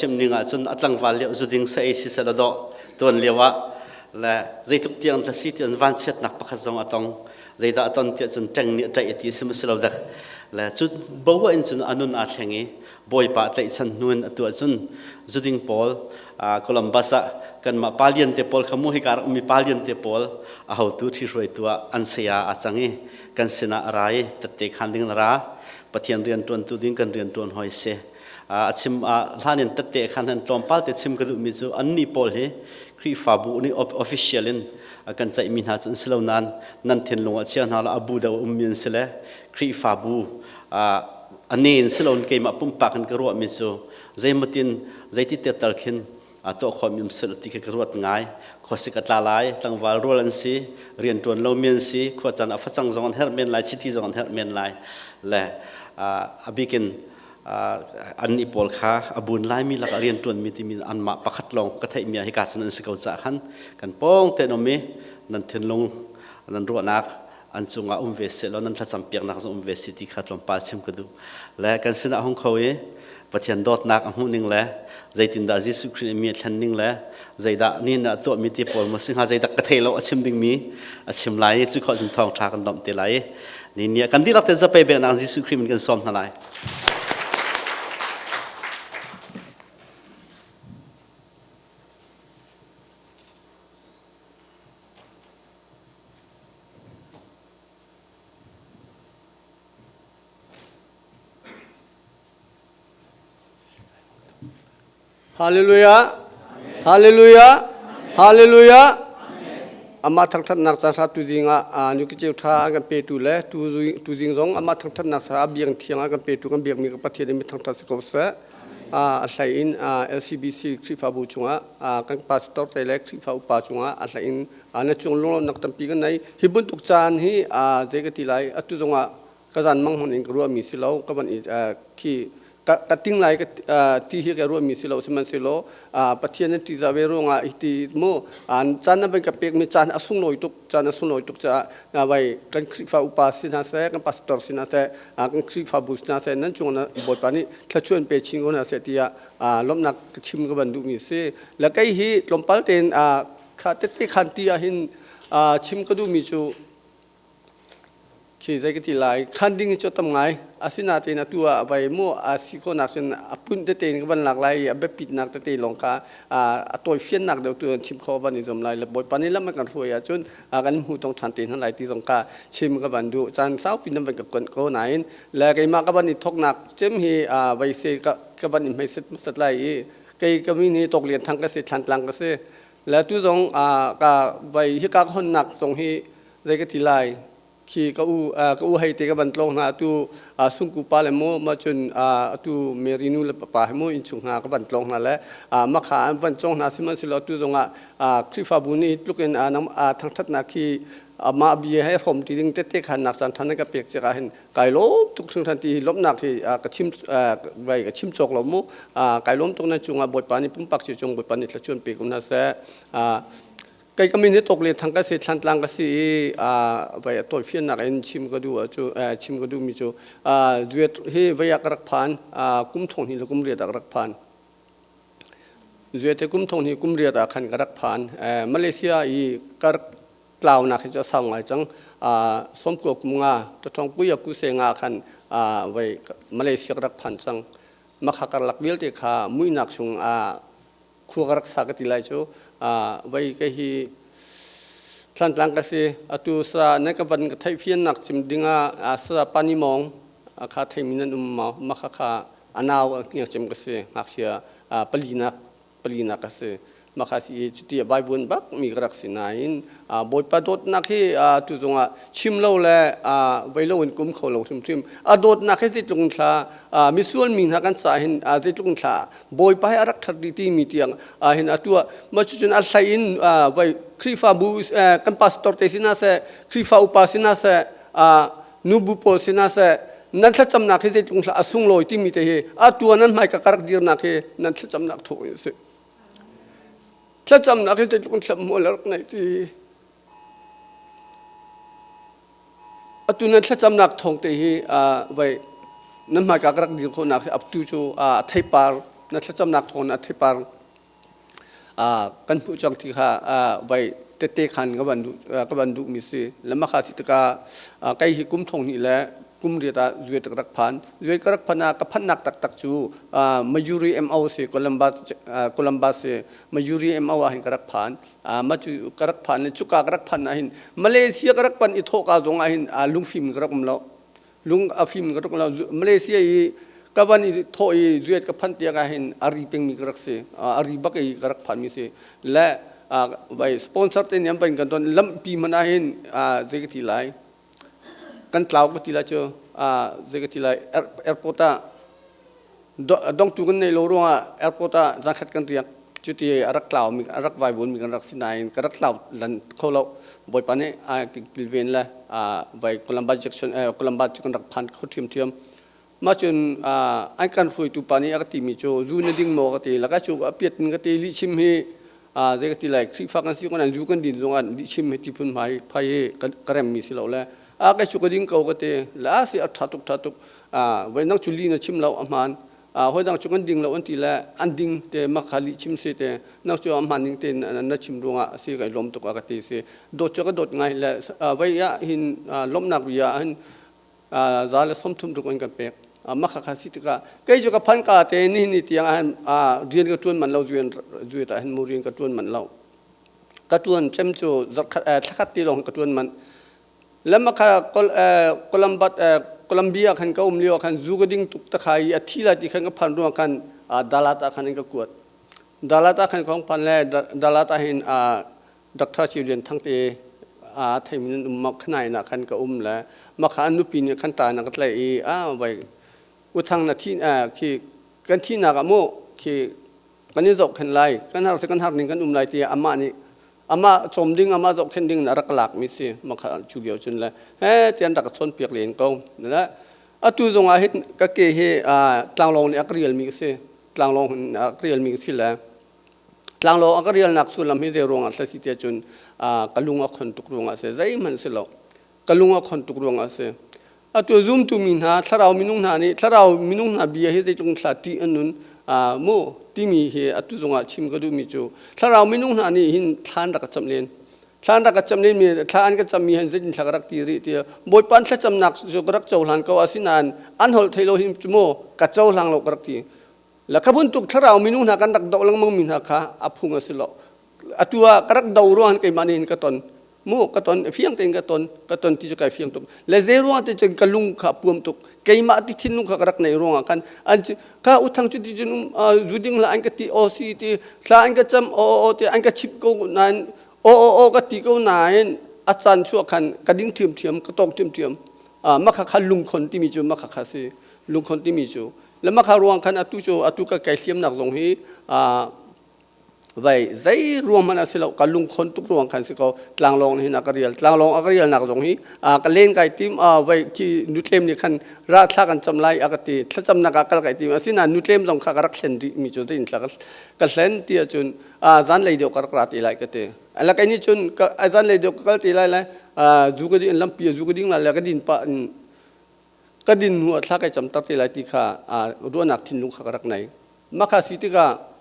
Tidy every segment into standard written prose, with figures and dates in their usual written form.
chim ning ahcun a tlangval lio zuding sa ei si seh la dawh tuan lio ah le zeitluk tiang tla si ti an vanchiatnak pakhat zong a tong. Zeidah a ton tiah cun ṭeng nih a ṭaih a ti a si maw si lo dek. Le cu bo in cun a nun aa thleng i Bawipa tlaihchan hnu in atu ahcun zuding pawl Columbus ah kanmah palian te pawl kha mu hika rak ummi palian te pawl a hotu ṭhihruaitu ah an saya aa cang i kan sinah a ra i tette khan ding in a ra. Pathian rianṭuantu ding kan rianṭuan hoi si. A chim hlan in tette khan han tlawmpal te chim ka duhmi cu annih pawl hi Khrihfabu nih official in kan ceihmi hna cu an si lo nain nan thinlung ah chia hna la a bu deuh a ummi an si le Khrihfabu a ne in si loin keimah pumpak in ka ruahmi cu zeimatin zeiti te tal khin tuah khawhmi um sel ti khi ka ruat ngai. Khuasik a tla lai, tlangval rual an si, rianṭuan lomi an si, khua caan a facang zong an herh men lai, chiti zong an herh men lai. Le a bikin annih pawl kha a bun laimi lakah rianṭuanmi timi anmah pakhat lawng ka theihmi ah hika cun an si ko caah khan kan pawng tein um i nan thinlung nan ruahnak an cungah um ve seh law nan thlacam piaknak zong um ve si ti kha tlawmpal chim ka duh le kan sinah hung kho i Pathian dawtnak a hmuh ning le zeitindah Jesuh Khrih nih mi a thlen ning le zeidah ni na tuahmi ti pawl maw si hnga zeidah ka thei lo a chim dingmi a chim lai i cu khawh cun thawngṭha kan lawmh te lai i ni ni ah kan dihlak te zapei peknak Jesuh Khrih min kan sawm hna lai. Hallelujah. Hallelujah. Hallelujah. Amah thangthatnak ca sa tu ding ah nu ki tha kan pe tu le tu ding zong amah thangthatnak sa biang thiang kan pe tu kan biak mi ka Pathian mi thangthat si ko seh. A hlei in LCBC Khrihfabu chungah kan pastor te le Khrihfa upa chungah a hlei in na chung lunglawmhnak tampi kan nei. Hi bantuk caan hi zei ka ti lai atu zongah ka zan mang hmanh in ka ruahmi si lo ka van i khi ka ting lai ka ti hi ka ruahmi si lo sihmanhsehlaw Pathian nan ṭihzah ve ruangah hi ti mu caan na van ka pekmi caan a sunglawi tuk caan a sunglawi tuk caah vai kan Khrihfa upa si hna seh kan pastor si hna seh kan Khrihfabu si hna seh nan cung Bawipa nih thluachuah pe chin ko hna seh tiah lawmhnak ka chim ka van duhmi si le kei hi tlawmpal tein kha tette khan ti ah hin chim ka duhmi cu Khi zei ka ti lai, khan ding hi cu a tam ngai. Asinain atu ah vai mu a si khawhnak cun a phun tete in ka van lak lai i a biapitnak tete lawng kha a tawifiannak deuh tu chim khawh van i zuam lai. Le Bawipa nih lam a kan hruai ahcun kan hmuh tong ṭhan te hna lai ti zong kha chim ka van duh. Caan saupi nan van ka konh ko nain le keimah ka van i thawknak cem hi vai se ka van i hmeiset hmasat lai i kei ka min hi Tawk Lian Thang ka si, Thlantlang ka si. Le tu zong ka vai hika ka honnak zong hi zei ka ti lai khi ka u ka u hei te ka van tlawng hna atu sungku pa le mu ma cun atu Mary nu le papa he mu innchung hna ka van tlawng hna le makha an van cong hna sihmanhsehlaw atu zongah Khrihfabu nih tlukin thangthatnak khi amah bia he hrawm ti ding tete khan nak caan than ka pek cek ah hin kai lawm tuk hringhran ti hi lawmhnak hi ka chim vai ka chim cawk lo mu kai lawm tuk nan cungah Bawipa nih pumpak si cung Bawipa nih thluachuan pe ko hna seh. Kei ka min hi Tawk Le Thang ka si, Thlantlang ka si i vai a tawifiannak in chim ka duh cu chim ka duhmi cu duet hi vai ah ka rak phan kum thong hnih le kum riat ah ka rak phan. Zuet hi kum thong hnih kum riat ah khan ka rak phan. Malaysia i ka rak tlaunak hi cu a sau ngai cang. Sawmkua kum nga, ṭaṭhawng pui a kuse nga khan vai Malaysia ka rak phan cang. Makha karlak vialte kha muihnak chung ah khua ka rak sa ka ti lai cu vai ka hi Thlantlang ka si atu sa nan ka van ka theih fiannak chim dingah sa panimong kha theimi nan um maw makha kha anau ngiak cem ka si ngakchia palinak palinak ka si makha si cuti a Bible bak mi ka rak si nain Bawipa dawtnak hi tu zongah chim lo le vei lo in kum kho lo hrimhrim a dawtnak hi zeitluk thla misual mi hna kan ca hin zeitluk thla Bawipa hi a rak ṭhat rih timi tiang hin a tuah mah cucun a hlei in vai Khrihfabu kan pastor te sinah seh Khrihfa upa sinah seh nubu pawl sinah seh nan thlacamnak hi zeitluk hlah a sunglawi timi te hi a tua nan hmai ka karak dirnak hi nan thlacamnak thawk in a si thlacamnak hi zeitluk in thlam hmual a rak neih ti Atu nan thlacamnak thawng te hi vai nan hmaika ka rak dir khawhnak hi atu cu a theipar Na thlacamnak thawng in a theipar kan hmuh cang ti kha vai tette khan ka van duh ka van duhmi si. Le mah kha si tikah kei hi kum thong hnih le kum riat ah zuet ka rak phan. Zuet ka rak phan ah ka phannak taktak cu Mayuri MO si Columbus Columbus si Mayuri MO ah hin ka rak phan. Mah cu ka rak phan le cuka ka rak phan ah hin Malaysia ka rak pan i thawhka zong ah hin lungfim ka rak um lo. Lung a fim ka rak lo. Malaysia i ka van i thawh i zuet ka phanh tiang ah hin a ri pengmi ka rak si. A ri bak i ka rak phanmi si. Le vai sponsor te nih an van kan ton lampi hmanh ah hin zei ka ti lai kan tlau ka ti lai cu zei ka ti lai airport ah dongtu kan neih lo ruangah airport ah zankhat kan riak. Cuti a rak tlaumi a rak vaivuanmi kan rak si nain ka rak tlau lan kho lo. Bawipa nih a kilven le vai Columbus Jackson Columbus cu kan rak phan kho ṭhiamṭhiam. Mah cun an kan hruaitu pa nih a ka timi cu zu na ding maw ka ti laka cu a piat in ka ti lihchim hi zei ka ti lai Khrihfa kan si ko nain zu kan din zongah lihchim hi ti phun hmai phai hi ka remmi si lo le a kai cu ka ding ko ka ti la si a ṭha tuk ṭha tuk voi nang cu li na chim lo a hmaan hawi dang cu kan ding lo an ti le an ding te mak kha lih chim si te nang cu a hmaan ning tein na chim ruangah si kai lawm tuk a ka ti si dawt cu ka dawt ngai le vai ah hin lawmhnak bia ah hin za le 30 ruk an kan pek mah kha kha si tikah kei cu ka phan ka te ni ni tiang ah hin rian ka tuan man lo rian zuet ah hin mu rian ka tuan man lo ka tuan cem cu thlakhat ti lawng ka tuan man Lam kha Columbus Columbia khan ka um lio khan zu ka ding tuk ta kha i a thi lai ti khan ka phan ruang khan Dalat ah khan in ka kuat. Dalat ah khan kong phan le Dalat ah hin Dr. Chiu Lian Thang te a theimi nan um mak khanai na khan ka um le makha an nupi nih khan ta na ka tlai i a vai uthang na thi khi kan thi nak ah mu khi kan i zohkhenh lai kan har si kan har ning kan um lai tiah amah nih amah cawm ding amah zohkhenh ding na rak lak mi si makha cu lio cun le he tian rak chawn piak len ko le atu zong ah hin ka ke hi tlanglawng nih a ka rial mi si tlanglawng a ka rial mi si le tlanglawng a ka rial nak sullam hi zei ruang ah si tiah cun ka lung a khon tuk ruang ah si zeihmanh si lo ka lung a khon tuk ruangah a si. Atu zumtu mi hna thlarau minung hna nih thlarau minung hna bia hi zeitluk thla ṭih an nun mu timi hi atu zongah chim ka duhmi cu thlarau minung hna nih hin thlan rak ka camh len thlan rak ka camh len mi thla an ka cammi hin zeitin thla ka rak ti rih ti Bawipa an thlacamnak cu ka rak cohlan ko asinain an holh thei lo hin cu mu ka cohlang lo ka rak ti la kha bantuk thlarau minung hna kan rak doh lengmang mi hna kha a phung a si lo atu ah ka rak do ruang keimah nih hin ka ton mu ka ton fiang tein ka ton ka ton ti cu kai fiang tuk le zei ruang te cun ka lung kha puam tuk keimah ti thinlung kha ka rak nei ruangah khan an ka uthang cu ti cun zu ding la an ka ti o si ti thla an ka cam o o ti an ka chip ko nain o o o ka ti ko nain a caan chuah khan ka ding ṭhiam ṭhiam ka tawk ṭhiam ṭhiam makha kha lungkhon timi cu makha kha si lungkhon timi cu le makha ruang khan atu cu atu ka kai hliamnak zong hi vai zei ruang hmanh a si lo ka lungkhon tuk ruang khan si ko tlanglawng hin a ka rial tlanglawng a ka rialnak zong hi a ka len kai tim a vai khi nutlem nih khan ra thla kan cam lai a ka ti thlacamnak ah kal kai tim asinain nutlem zong kha ka rak thlen rih mi cu tin thla ka hlen ti ahcun a zan lei deuh ka rak ra ti lai ka ti ala kai ni cun ka zan lei deuh ka kal ti lai lai zu ka ding lampi zu ka ding lai le ka din pa ka din hnu ah thla kai cam tak te lai ti kha ruahnak thinlung kha ka rak nei mah kha si tikah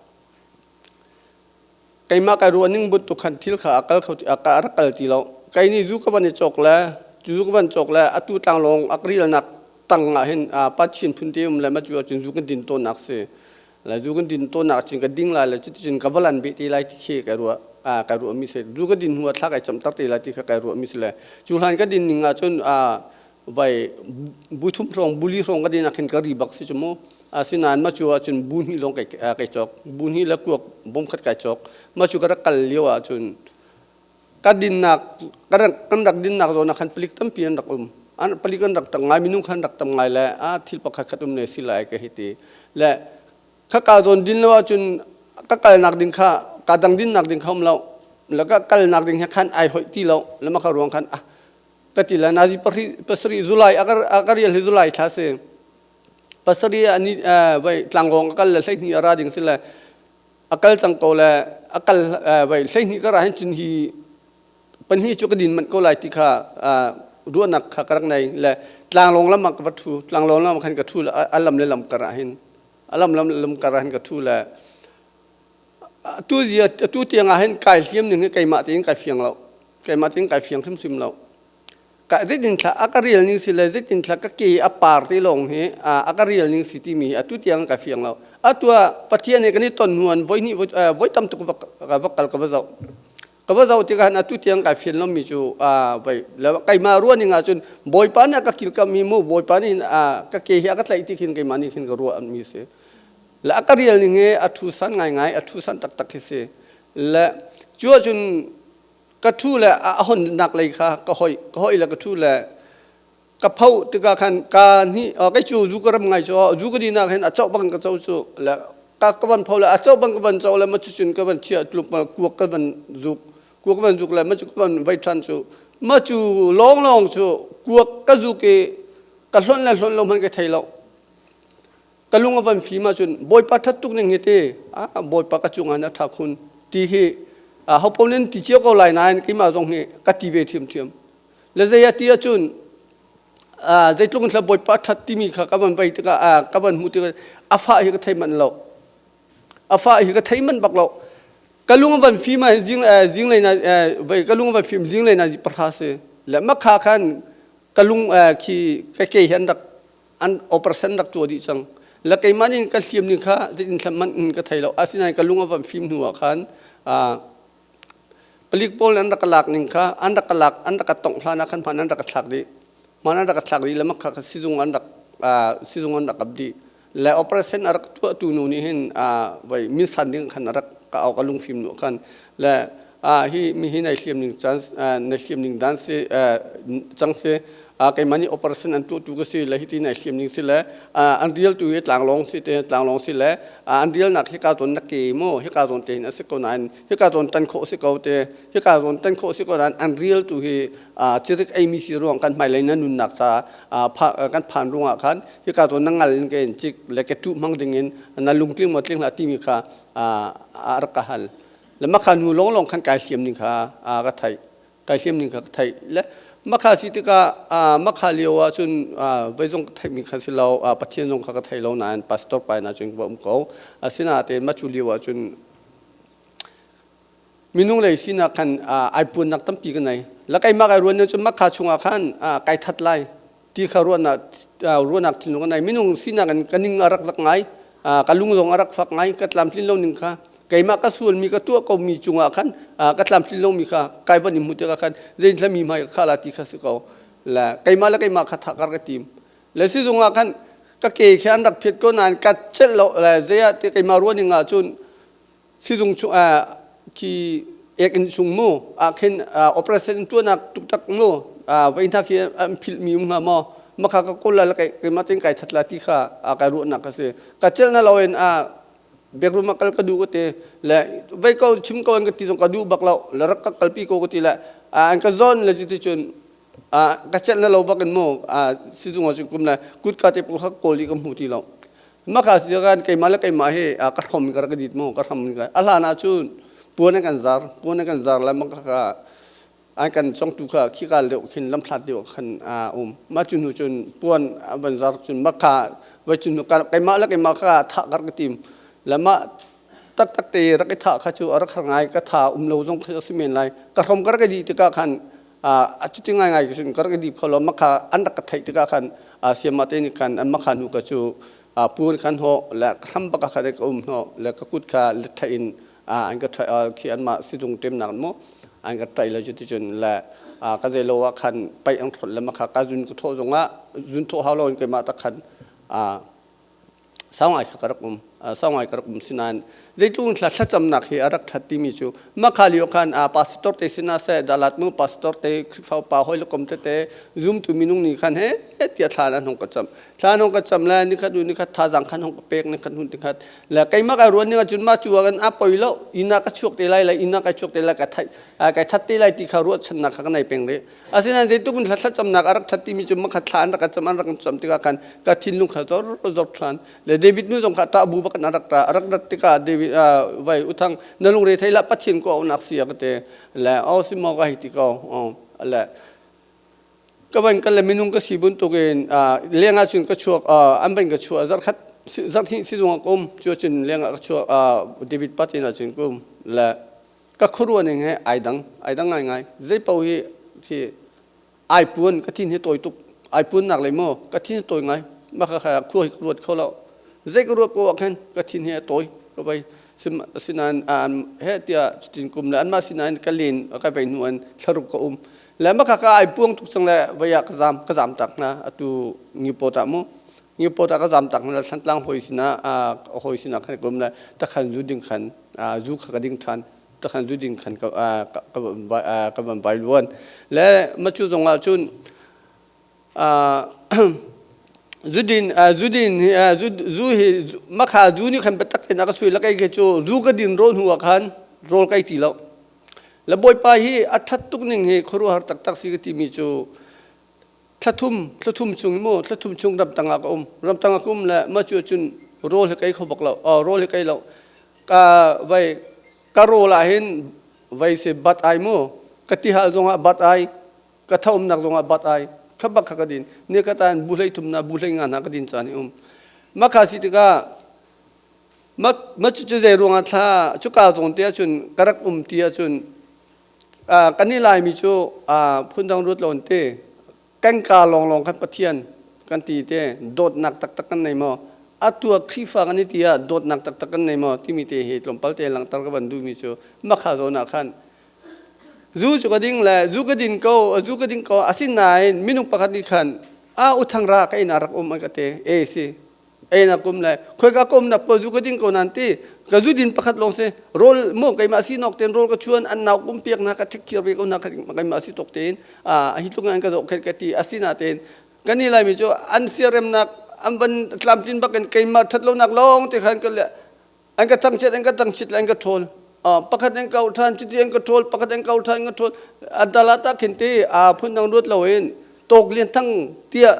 Keimah kai ruah ning bantuk khan thil kha a kal kho a rak kal ti lo. Kei nih zu ka van i cawk le zu ka van cawk le atu tlanglawng a rilnak tang ah hin Pachin phun te um le ma cu ahcun zu kan din tawnnak si. Le zu kan din tawnnak cun ka ding lai le cuticun ka valan beh te lai ti khi kai ruah kai ruah mi si. Zu ka din hnu ah thla kai cam tak te lai ti kha kai ruah mi si le cu hlan ka din ning ahcun vai bu thum hrawng bu li hrawng ka din ah khin ka ri bak si cu mu. Asinain mah cu ahcun bu hnih lawng kai cawk. Bu hnih le kuak bawm khat kai cawk. Mah cu ka rak kal lio ahcun ka dinnak kan rak dinnak zawn ah khan palik tampi an rak um. An palik an rak tam ngai, minung khan rak tam ngai le a thil pakhat khat um ne si lai ka hi ti. Le khaka zawn din lo ahcun ka kalnak ding kha ka dang dinnak ding kha um lo. Le ka kalnak ding he khan ai hoih ti lo. Le mah kha ruang khan ah ka ti le nazi pasarih July a ka rial hi July thla si. Pasarih ah ni vai tlanglawng a kal le 12 a ra ding si le a kal cang ko le a kal vai 12 ka ra hin cun hi pahnih cu ka din manh ko lai ti kha ruahnak kha ka rak nei le tlanglawng lam ah ka va ṭhu tlanglawng lam ah khan ka ṭhu le a lam le lam kar ah hin. A lam lam lam kar ah hin ka ṭhu le atu zia atu tiang ah hin kai hliam ning hi keimah tein kai fiang lo. Keimah tein kai fiang hrimhrim lo. Ka zeitin thla a ka rial ning si le zeitin thla ka ke a par te lawng hi a ka rial ning si timi hi atu tiang ka fiang lo. Atu ah Pathian he kan i ton hnu an voi hnih voi tam tuk va kal ka va zoh. Ka va zoh tikah atu tiang kai fian lomi cu vai keimah ruah ning ahcun Bawipa nih a ka kilkammi mu Bawipa nih ka ke hi a ka tlaih ti khin keimah nih khin ka ruah mi si. Le a ka rial ning hi a thu san ngaingai, a thu san taktak khi si. Le cu ahcun ka thu le a honnak lei kha ka hoih, ka hoih le ka thu le ka pho tikah khan ka hni kei cu zu ka ram ngai cu zu ka dinak hin a choh bang ka cho cu le ka ka van pho le a choh bang ka van cho le ma cu cun ka van chia tluk ma kuak ka van zuk kuak ka van zuk le ma cu ka van vai ṭhan cu ma cu lawng lawng cu kuak ka zuk i ka hlonh le hlonh lo hmanh ka thei lo. Ka lung a van fim ahcun Bawipa ṭhat tuk ning hi ti ah Bawipa ka cungah na ṭha khun ti hi hopaoh nih ti cio ko lai nain keimah zong hi ka ti ve ṭhiamṭhiam. Le zei ah ti ahcun zeitluk in thla Bawipa ṭhat timi kha ka van vei tikah ka van hmuh tikah a fah hi ka thei manh lo. A fah hi ka thei manh bak lo. Ka lung a van fim ah zing zinglei na vei ka lung a van fim zinglei na pahra si. Le makha khan ka lung khi ka ke hi an rak an operation rak tuah dih cang. Le keimah nih ka hliam ning kha zeitin thlam man in ka thei lo. Asinain ka lung a van fim hnu ah khan palik pawl an rak ka lak ning kha an rak ka lak an rak ka tongh hlan ah khan hman an rak ka thlak dih. Hman an rak ka thlak dih le makha kha sizung an rak sizung an rak ap dih. Le operation a rak tuahtu nu nih hin voi min san ding khan a rak ka au ka lungfim nu khan le hi mi hi nai hliam ning chan na hliam ning dan si cang si keimah nih operation an tuahtu ka si le hiti nai hliam ning si le an rial tu hi tlanglawng si te tlanglawng si le an rialnak hika zawn na ke mu hika zawn te hin a si ko nain hika zawn tan khawh si ko te hika zawn tan khawh si ko nain an rial tu hi cirik eimi si ruang kan hmailei na nunnak ca kan phan ruangah khan hika zawn na ngal in ke in cik le ke tuh hmang ding in na lungtling maw tling hlah timi kha a rak ka hal. Le makha nu longlong khan kai hliam ning kha ka theih, kai hliam ning kha ka theih. Le makha si tikah makha lio ah cun voi zong ka theihmi kha si lo, Pathian zong kha ka thei lo nain pastor pa na cun ka um ko. Asinain macu lio ah cun minung lei sinak khan ai puannak tampi ka nei. La keimah kai ruan cun makha chungah khan kai that lai ti kha ruahnak ruahnak thinlung ka nei. Minung sinak in ka ning a rak zak ngai, ka lung zong a rak fak ngai, ka tlamtlin lo ning kha keimah ka sualmi ka tuah komi cungah khan ka tlamtlin lomi kha kai van i hmu tikah khan zein mi hmai ka khah la ti kha si ko. Le keimah le keimah kha thah kar ka tim. Le sizung ah khan ka ke khi an rak phiat ko nain ka celh lo le zeiah ti keimah ruah ning ah cun sizung chung khi ek-inn chung mu ah khin operation tuahnak tuktak mu voi hna khi an philhmi um hnga maw makha ka kawl la keimah tein kai that la ti kha kai ruahnak a si. Ka celh na loin bedroom ah kal ka duh ka ti le vei ko chim ko an ka ti zong ka duh bak lo le rak ka kalpi ko ka ti le an ka zawn le cuti cun ka celh na lo bak in mu sizung ah cun kum le kutka te pawl kha kawl i ka hmu ti lo. Maka si kan keimah le keimah hi ka hrom ka rak dit mu ka hram ka a hlan ah cun puan an kan zar, puan an kan zar le maka ka an kan congtu kha khika deuh khin lamhlat deuh khan a um. Mah cu hnu cun puan a van zar cun maka vai cun keimah le keimah kha thah kar ka tim le mah taktak te rak i thah kha cu a rak har ngai. Ka tha um lo zong kha si men lai. Ka hrom ka rak i dih tikah khan a cuti ngaingai cun ka rak i dip kho lo. Makha an rak ka theih tikah khan siama te nih khan makha hnu ka cu puan khan hawh le ka hram bak khan ka um hnawh le ka kut kha let thaih in an ka thaih khi anmah sizung ṭemnak mu an ka ṭaih le cuticun le ka zei lo ah khan paih an thlot le makha ka zun ka thawh zongah zun thawh hau lo in keimah tak khan sau ngai ka rak um, sau ngai ka rak um. Sinain zeitluk thla thlacamnak hi a rak ṭhat timi cu makha lio khan pastor te sinah seh dalat mu pastor te Khrihfa upa hawi le kom tete zumtu minung nih khan he tiah thla an hong ka cam, thla an hong ka cam le nikhat u nikhat thazang khan hong ka pek, nikhat hun tikhat le keimah kai ruan ning ahcun mah cu ah a poi lo, inn ah ka chuak te lai le inn ah kai chuak te lai, ka thai kai that te lai ti kha ruahchannak kha ka nei peng rih. Asinain zeitluk in thlacamnak a rak ṭhat timi cu makhat thla an rak cam, an rak cam tikah khan ka thinlung kha zor zor ṭhan. Le David nu zong kha ṭah bu bak in a rak ṭah. A rak rat tikah David vai uthang na lungre thei lah, Pathian ko aunak si a ka ti le oh si maw ka hei ti ko le ka van kan le minung ka si bantukin leng ah cun ka chuak. An van ka chuah zarkhat. Zarhhnih sizung ah ka um. Cu cun leng ah ka chuak. David Patin ah cun ka um. Le ka khuaruah ning he ai dang, ai dang ngaingai. Zei paoh hi khi ai puan ka thin hi tawi tuk. Ai puan nak lei maw ka thin hi tawi ngai. Mah kha kha khua hi ka ruat kho lo. Zei ka ruat ko ah khan ka thin hi a tawi. Ka vai sinain an he tiah cutin kum le anmah sinain ka len ka vai hnu an thlaruk ka um. Le mah kha ka ai puang tuk cang le vai ah ka zam ka zam tak hna atu Newport ah mu. Newport ah ka zam tak hna Thantlang hawi sinah hawi sinah khan ka um le takhan zu ding khan zu kha ka ding ṭhan takhan zu ding khan ka ka van vai luan le macu zong ah cun zudin zudin zu hi makha zu nih khan biatak tein a ka sui la kai ke cu zu ka din rawl hnu ah khan rawl kai ti lo le bawipa hi a ṭhat tuk ning hi khuaruahhar taktak si ka timi cu thlathum thlathum chung mu thlathum chung ramtang ah ka um ramtang ah ka um le ma cu cun rawl hi kai kho bak lo rawl hi kai lo ka vai ka rawl ah hin vai se bat ai mu ka ti hal zong ah bat ai ka thaum nak zong ah bat ai kha bak kha ka din ne ka tan bu hlei thum na bu hlei nga na ka din caan hi um ma kha si tikah ma ma cu cu zei ruangah thla cuka zawn te ahcun ka rak um ti ahcun Kan i Laimi cu phundang ruat lo te kan ka lawnglawng khan Pathian kan ti te dawtnak taktak kan nei maw? Atu ah Khrihfa kan i ti ah dawtnak taktak kan nei maw? Timi te hi tlawmpal te langhter ka van duhmi cu makha zawn ah khan zu cu ka ding le zu ka din ko zu ka ding ko asinain minung pakhat nih khan a uthang ra ka inn ah rak um an ka te e si ei na kum le khoika kom na po zu ka ding ko nan ti ka zu din pakhat lawng si rawl mu keimah si nok ten rawl ka chuan an nau kum piak na ka thik khir ve ko na keimah si tok tein a hi tlung an ka zoh khet ka ti asina tein kan ni lai mi cu an siaremnak an van tlamtlin bakin keimah that lo nak lawng te khan ka le an ka thangchiat an ka thangchit le an ka ṭhawl pakhat an kau ṭhan cuti an ka ṭhawl pakhat an kau ṭhan an ka ṭhawl adalata khin ti a phundang ruat loin tawk lian thang tiah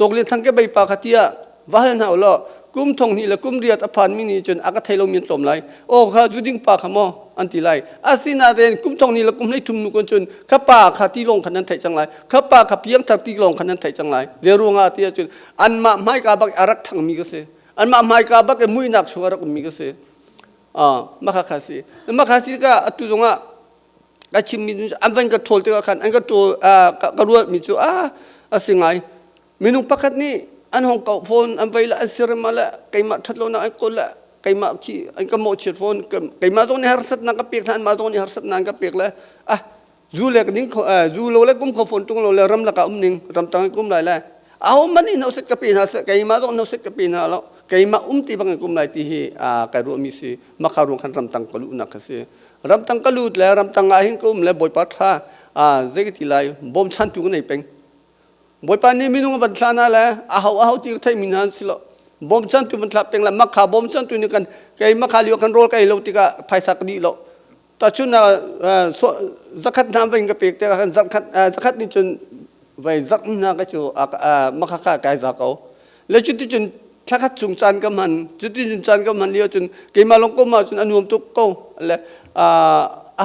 tawk lian thang ke bei pa kha tiah va hal hna ulaw kum thong hnih le kum riat a phan mi nih cun a ka thei lomi an tlawm lai aw kha zu ding pa kha maw an ti lai asinain kum thong hnih le kum 13 nu kun cun kha pa kha ti lawng khan nan theih cang lai kha pa kha piangthar ti lawng khan nan theih cang lai ve ruangah ti ahcun anmah hmaika bak a rak ṭhangmi ka si anmah hmaika bak i muihnak chung a rak ummi ka si maka kha si maka si ka atu zongah ka chimmi an van ka ṭhawl tikah khan an ka ṭawl ka ruatmi cu a a si ngai minung pakhat nih an hong kau fawn an vei le an sirem le keimah ṭhat lonak an kawl le keimah khi an ka mawhchiat fawn keimah zong nih harsatnak ka pek hna anmah zong nih harsatnak an ka pek le ah zu le ning kho zu lo le kum kho phone tung lo le ram laka um ning ram tang kum lai le aho man in set ka pe hna se keimah zong no set ka pe hna lo keimah um ti bang kum lai ti hi a kai ruah mi si makha ruang khan ramtang ka lu nak ka si ramtang ka lut le ramtang ah hin ka um le bawipa tha a zei ka ti lai bom chan tu ka nei peng bawipa nih minung van thla na le a hau a hau ti ka thei mi hna si lo bom chan tu van thla peng le makha bom chan tu ni kan kei makha liu kan rol kai lo tikah phaisa ka di lo Tahchun ah zakhat hna van ka pek tikah khan zakhat zakhat nih cun vai zak hna ka cu makhakha kai za ko. Le cuticun thlakhat chung caan ka hman cuticun caan ka hman lio cun keimah lawng ko ma cun a nuam tuk ko le a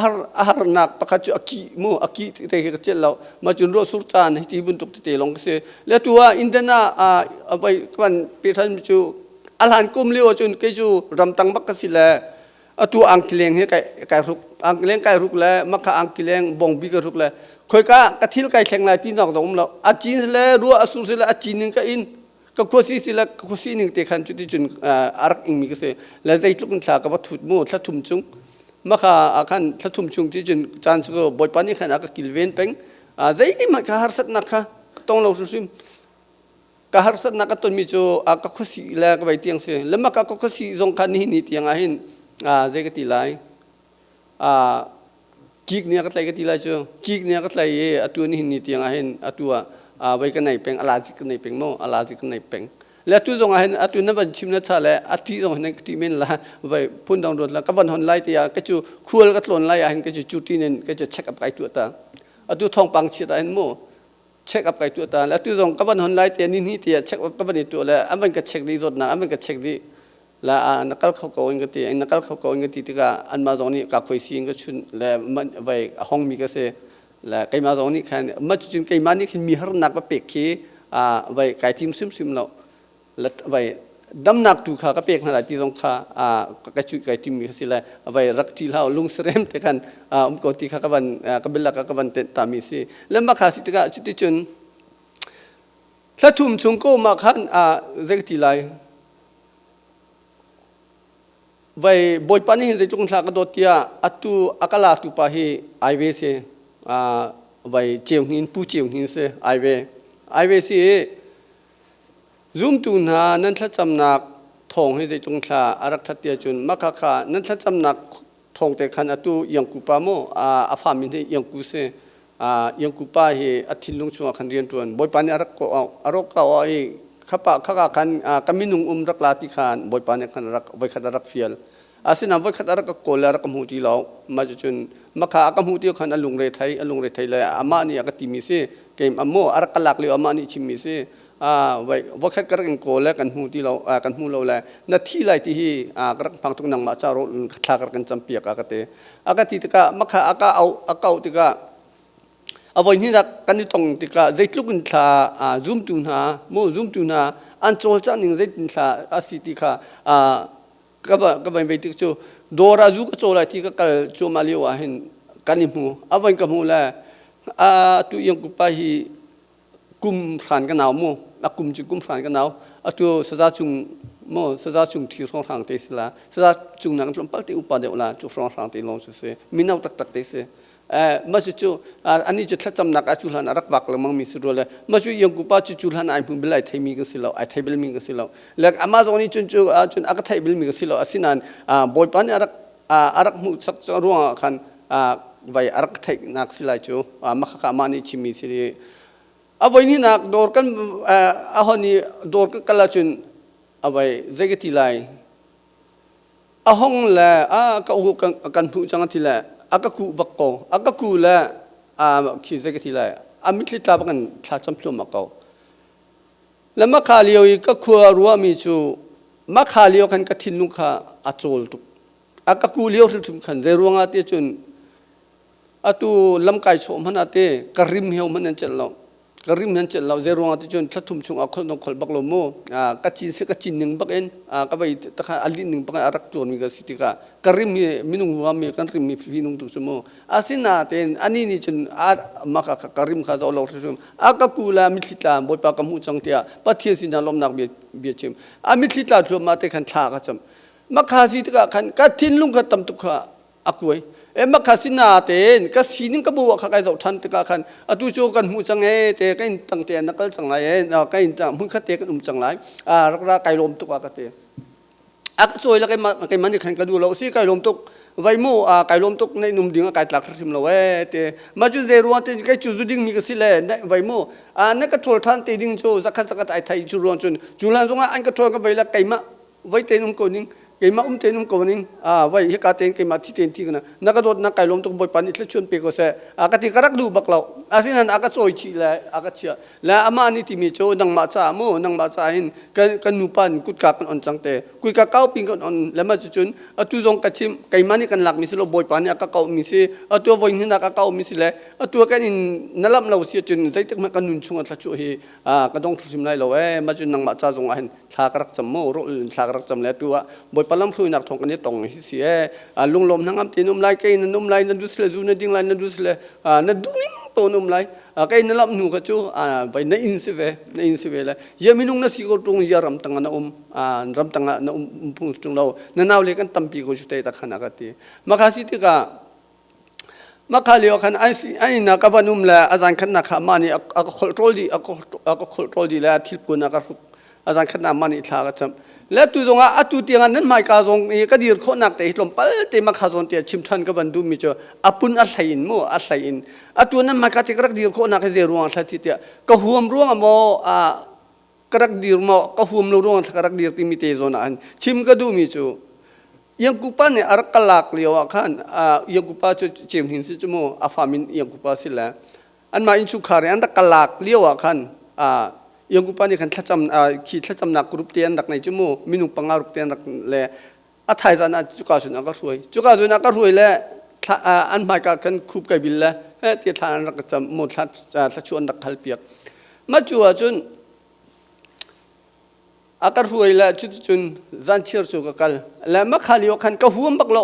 har a harnak pakhat cu a ki mu a ki te khi ka celh lo ma cun ruah sur caan hi ti bantuk tete lawng ka si le tu ah Indian ah vai kan pe than cu a hlan kum lio cun kei cu ramtang bak ka si le Atu angkileng hi kai kai hruk angkileng kai hruk le makha angkileng bongbi ka hruk le khoika ka thil kai thleng lai ti nak zong um lo a cin le rua a sur si le a cin ning ka in ka khuasi si le ka khuasi ning te khan cuti cun a rak ing mi ka si le zeitluk in thla ka va thut mu thla thum chung makha ah khan thla thum chung ti cun caan cu bawipa nih khan a ka kilven peng zeihmanh ka harsatnak kha ka tong lo hrimhrim Ka harsatnak ka tonmi cu a ka khuasih le ka vei tiang si. Lema ka khuasih zong kha nihin ni tiang ah hin zei ka ti lai. Kik nih a ka tlai ka ti lai cu. Kik nih a ka tlai i atu nihin ni tiang ah hin atu ah vei ka nei peng, alazi ka nei peng mu, alazi ka nei peng. Le atu zong ah hin atu na van chim na cha le a ṭih zong hin ka ṭih men la vai phun dang ruat la ka van hon lai tiah ka cu khual ka tlawn lai ah hin ka cu cu ṭin in ka cu check up kai tuah ta. Atu thawngpang chiat ah hin mu check up kai tuah ta le atu zong ka van hon lai te ni hnih tiah check up ka van i tuah le an van ka check dih zawtnak an van ka check dih la na kal kho ko in ka ti na kal kho ko in ka ti tikah anmah zong nih ka khoi si in ka chun le vai a hong mi ka si le keimah zong nih khan ma cucun keimah nih khin mi harnak va pek khi vai kai tim hrimhrim lo vai. Damnak tu kha ka pek hna lai ti zong kha ka cuih kai timmi kha si le vai rak ṭi hlah lungsarem te khan um ko ti kha ka van ka bialak ah ka van tenh tami si. Le mah kha si tikah cuticun thla thum chung ko mah khan zei ti lai vai Bawipa nih hin zeitluk thla ka dawt tiah atu a ka latu pa hi ai ve si vai ceu hnin pu ceu hnin si ai ve ai ve si. Zumtu hna nan thlacamnak thawng hi zeitlung thla a rak ṭhat ti ahcun mah khakha nan thlacamnak thawng te khan atu Iangku pa maw a fa min hi Iangku si. Iangku pa hi a thinlung chungah khan rian ṭuan. Bawipa nih a rak a rak ka i khapa khaka khan ka minung um rak la ti khan Bawipa nih khan rak voikhat a rak fial. Asinain voikhat a rak ka kawl le a rak ka hmu ti lo. Mah cucun makha a ka hmuh ti khan a lungre thei a lungre thei le amah nih a ka timi si keimah maw a rak ka lak lio amah nih chimmi si. Voikhat ka rak in kawl le kan hmu ti lo kan hmu lo le na thi lai ti hi ka rak phang tuk nangmah ca ro thla ka rak kan cam piak a ka ti. A ka ti tikah makha a ka au a kau tikah a voi hnih kan i tong tikah zeitluk in thla zumtu hna mu zumtu hna an cawlcangh ning zeitin thla a si ti kha ka ka van vei tik cu dawr ah zu ka caw lai ti ka kal cuahmah lio ah hin kan i hmu. A van ka hmu le a tu iang kupa hi kum hran ka nau mu a kum cu kum hran ka nau atu saza chung mu saza chung thi hrawng hrang te si la saza chung nak tlawmpal te upa deuh la cu hrawng hrang te lawng cu si mino taktak te si. Ma cu cu ani cu thlacamnak a cu hlan a rak vak lengmang mi si rua le ma cu iangku pa cu cu hlan ai hmu bel ai theimi ka si lo ai thei bel mi ka si lo le amah zong nih cun cu cun a ka theih bel mi ka si lo. Asinain Bawipa nih a rak a rak hmuh sak ruangah khan vai a rak theihnak si lai cu makhaka mah nih chimmi si. A voi hnihnak dawr kan a hon i dawr kan kal ahcun a vai zei ka ti lai a hong le a ka u kan hmuh cang a ti le a ka kuh bak ko a ka ku le a khi zei ka ti lai a mitthli tla bak in thla cam thluahmah ko le makha lio i ka khua ruahmi cu makha lio khan ka thinlung kha a cawl tuk. A ka ku lio hrimhrim khan zei ruangah ti cun atu lamkai chawh hmanh ah te ka rim heo hmanh an celh lo ka rim han celh lo. Zei ruangah ti cun thla thum chung ah kholh dong kholh bak lo mu ka cin si ka cin ning bak in ka vei takha a lin ning bak in a rak tuan mi ka si tikah ka rim hi minung huam mi kan rim mi minung tu cu mu. Asinain ani nih cun mah ka ka rim kha zo lo hrim a ka ku la mithli tla Bawipa ka hmuh cang tiah Pathian sinah lawmnak bia bia chim a mithli tla thluahmah te khan thla ka cam. Makha si tikah khan ka thinlung kha tam tuk kha a kuai e. Makha sina tein ka sining ka bu kha kai zoh ṭhan tikah khan atu cu kan hmuh cang e te ka in tang te na kal cang lai e ka in hmun khat te kan um cang lai a rak ra kai lawm tuk a ka te a ka cawi la keimah nih khan ka duh lo si kai lawm tuk vai mu a kai lawm tuk nei num ding a kai tlak hrim lo e te ma cu zei ruang te kai cu zu ding mi ka si le vai mu a na ka ṭhawl ṭhan te ding cu zakhat zakhat ai thai cu ruang cun cu lan zongah an ka ṭhawl ka vai la keimah voi tein um ko ning keimah um tein um ko ning a voi hika tein keimah thi tein thi kana na ka dawt na kai lawm tuk Bawipa nih thluachuan pe ko seh a ka ti. Ka rak duh bak lo. Asinain a ka cawi chih le a ka chia le amah nih timi cu nangmah caah mu nangmah caah hin kan kan nupa in kutka kan on cang te kutka kau pin kan on le ma cucun atu zong ka chim keimah nih kan lak mi si lo Bawipa nih a ka kau mi si atu voi hnih ka kau mi si le atu kan in na lamh lo si cun zeitik hmanh kan nun chung a thluachuah hi ka dong hrim lai lo e. Ma cun nangmah ca zong ah hin thla ka rak cam mu rawh in thla ka rak cam le atu ah Bawipa lamhruainak thawng kan i tong hi si e. Lunglawm hnangam tein um lai kei nan um lai na dus le zu na ding lai na dus le na duhning to na um lai kei na lamh hnu ka cu vai na inn si ve na inn si ve le ya minung na si ko tung ya ram tang na um ram tang na um phung tung lo na nau le kan tampi ko chu te ta khana ka ti makha si tikah Makha lio khan an si an inn ah ka van um le a zan khatnak kha mah nih a ka kholh ṭawl dih a ka kholh ṭawl dih le a thilpun a ka hruk a zan khatnak mah nih thla ka cam le tu zong ah atu tiang ah nan hmaika zong i ka dir khawhnak te hi tlawmpal te makha zawn te chim ṭhan ka van duhmi cu a pun a hlei in mu a hlei in atu nan hmaika te ka rak dir khawhnak hi zei ruang thla ci tiah ka huam ruang ah maw a ka rak dir maw ka huam lo ruang ka rak dir timi te zawn ah hin chim ka duhmi cu Iangkupa nih a rak ka lak lio ah khan Iangkupa cu Cem Hin si cu mu a fa min Iangkupa si le anmah innchungkhar in an rak ka lak lio ah khan Iangkupa nih khan thlacam khi thlacamnak group te an rak nei cu mu minung panga ruk te an rak le a thaizan ah cuka cun a ka hruai cuka cun a ka hruai le an hmaika khan khup kai bil le ti thla an rak cam mu thla thla chu an rak hal piak ma cu ah cun. A ka hruai le cuticun zanchiar cu ka kal. Le makha lio khan ka huam bak lo.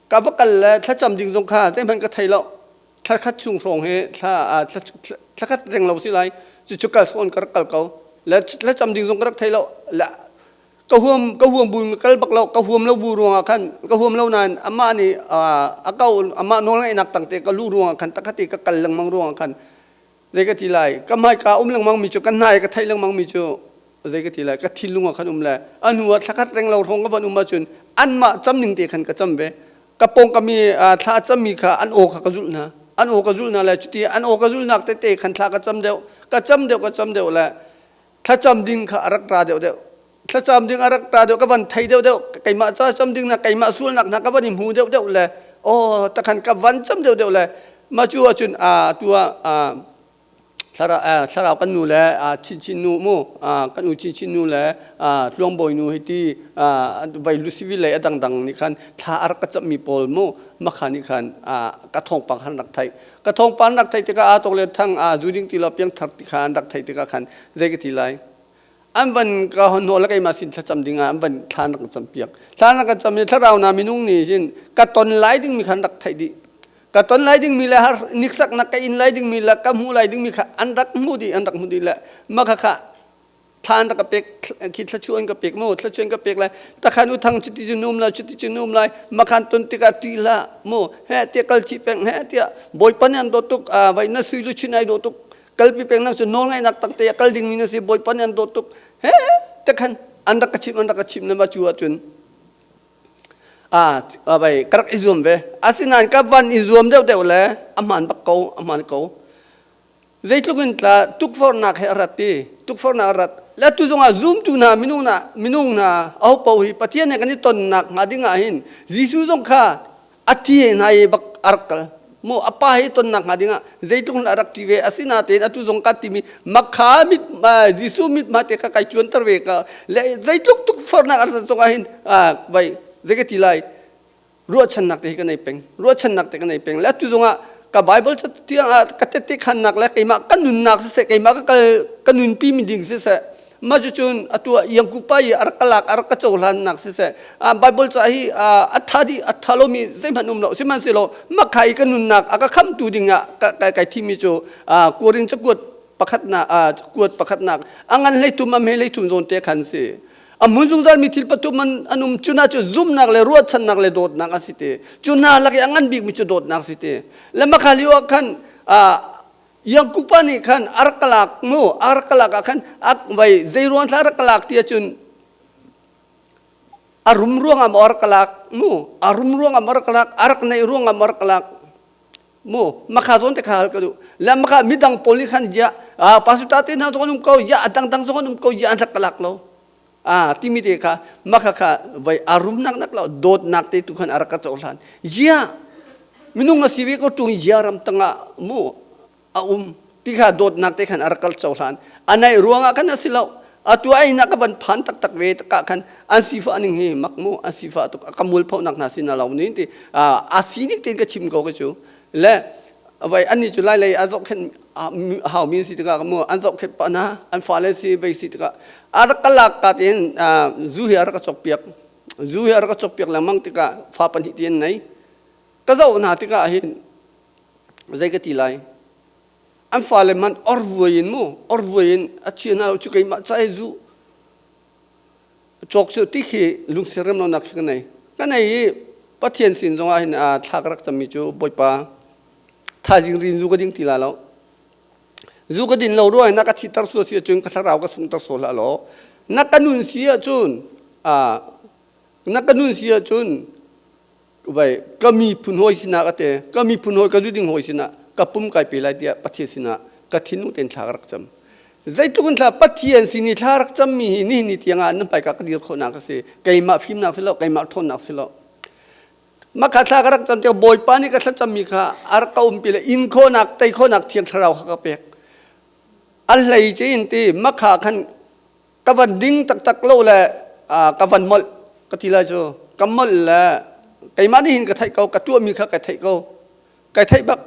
Ka va kal le thlacam ding zong kha zeihmanh ka thei lo. Thla khat chung hrawng hi thla thla khat reng lo si lai. Cucu kal sawn ka rak kal ko. Le thlacam ding zong ka rak thei lo. Le ka huam ka huam bu kal bak lo ka huam lo bu ruangah khan ka huam lo nain amah nih a ko amah nawl ngaihnak tangte ka lu ruangah khan takhati ka kal lengmang ruangah khan zei ka ti lai ka hmaika um lengmang mi cu ka hnai ka theih lengmang mi cu zei ka ti lai ka thinlung ah khan um le a hnu ah thlakhat reng lo hrawng ka van um ahcun anmah cam ning te khan ka cam ve. Ka pawngkam i thla a cammi kha an aw kha ka zulh hna, an aw ka zulh hna le cuti an aw ka zulhnak tete khan thla ka cam deuh, ka cam deuh, ka cam deuh le thlacam ding kha a rak ra deuh deuh, thlacam ding a rak ra deuh, ka van thei deuh deuh, keimah ca cam ding na keimah sualnak hna ka van i hmu deuh deuh le aw takhan ka van cam deuh deuh le mah cu ahcun tu ah thlarau kan nu le chinchin nu mu kan u chinchin nu le tluangbawi nu hi ti vai lucivil lei a dangdang nih khan thla a rak ka cammi pawl mu makha nih khan ka thawngpang han rak theih. Ka thawngpang rak theih tikah aa tawk le thang aa zu ding ti lo piangthar ti kha an rak theih tikah khan zei ka ti lai? An van ka hon hnawh le keimah sin thlacam ding ah an van thla an rak cam piak. Thla an rak ka cam i thlarau na minung nih hin ka ton lai dingmi kha an rak theih dih. Ka ton lai dingmi le har niksaknak ka in lai dingmi le ka hmuh lai dingmi kha an rak hmuh dih, an rak hmuh dih le mah kha kha thla an rak ka pek khi thlachu an ka pek mu thlachu an ka pek lai takhan u thang cuti cu num lai cuti cu num lai makhan ton tikah ṭi hlah mu he tiah kal chih peng he tiah bawipa nih an dawt tuk vai na sui luchin ai dawh tuk kalpi peng nang cu nawl ngaihnak takte ah kal dingmi na si bawipa nih an dawt tuk he takhan an rak ka chimh an rak ka chimh na ma cu ahcun a vai ka rak i zuam ve. Asinain ka van i zuam deuh deuh le a hmaan bak ko a hmaan ko. Zeitluk in tla tukforhnak he a rat i tukforhnak a rat le tu zongah zumtu hna minung hna minung hna aho paoh hi Pathian he kan i tonnak hnga ding ah hin Jesuh zong kha a thi hna i bak a rak kal mu a pa he tonnak hnga ding ah zeitluk in a rak ṭi ve. Asinatein atu zong ka timi makha mit Jesuh mit ma te kha kai cuanter ve ka le zeitluk tukforhnak a rat zongah hin vai zei ka ti lai? Ruahchannak te hi ka nei peng, ruahchannak te ka nei peng. Le atu zongah ka Bible tiang ah ka tette khannak le keimah ka nunnak siseh, keimah ka kal ka nunpi mi ding siseh, mah cucun atu ah iangku pa i a rak ka lak a rak ka cohlannak siseh, Bible ca hi a tha dih a tha lomi zeihmanh um lo. Sihmanhsehlaw makha i ka nunnak a ka khamtu ding ah kai thimmi cu Korin cakuat pakhatnak cakuat pakhatnak a ngan 13 a hme 33 zawn te khan si. A hmun zungzal mi thil pathum an um. Cu hna cu zumhnak le ruahchannak le dawtnak an si te. Cu hna lak i a ngan bikmi cu dawtnak si te. Le makha lio ah khan Yangkupa nih khan a rak lak mu a rak lak ah khan vai zei ruang thla a rak lak ti ahcun a rum ruangah maw a rak lak mu a rum ruangah maw a rak lak a rak neih ruangah maw a rak lak mu makha zawn te kha hal ka duh. Le makha midang pawl nih khan ya pastor te hna zong an um ko ya a dangdang zong an um ko ya an rak ka lak lo a timi te kha makha kha vai a rum nak nak lo dawtnak te tu khan a rak ka cohlan ya minung a si ve ko tung ya ram tangah mu a um ti kha dawtnak te khan a rak kal cohlan a naih ruangah khan a si lo. Atu ai na ka van phan taktak ve takah khan an sifa ning hi mak mu an sifa tuk ka mul pho nak hna sin lo ni ti a sining tein ka chim ko ka cu. Le vai ani cu lai lei a zoh khen hau mi si tikah mu an zoh khen pa na an fa le si vai si tikah a rak kalak ka tin zu hi a rak ka chok piak zu hi a rak ka chok piak lengmang tikah fa pahnih ti an nei ka zoh hna tikah hin zei ka ti lai? An fale man or vuai in mu or vuai in a chia hna lo cu keimah ca i zu cawk cu ti khi lungsi rem lonak khi ka nei ka nei i Pathian sin zongah hin thla ka rak cammi cu Bawipa thaizing rin zu ka ding ti la lo zu ka din lo ruang na ka thiter sual si ahcun ka thlarau ka sungter sual hlah law na ka nun si ahcun na ka nun si ahcun vai ka miphun hawi sinah ka te ka miphun hawi ka ding hawi sinah ka pum kai pe lai tiah Pathian sinah ka thinlung tein thla ka rak cam. Zeitluk in thla Pathian sin i thla rak cam mi hi nihin ni tiang ah nan hmaika ka dir khawhnak a si. Keimah fimnak si lo keimah ṭhawnnak si lo. Makha thla ka rak cam tiang Bawipa nih ka thlacam mi kha a rak ka umpi le in khawhnak tei khawhnak thiang thlarau kha ka pek. A hlei ce in ti makha khan ka van ding taktak lo le ka van molh ka ti lai cu. Ka molh le keimah nih hin ka theih ko ka tuahmi kha ka theih ko. Kai theih bak.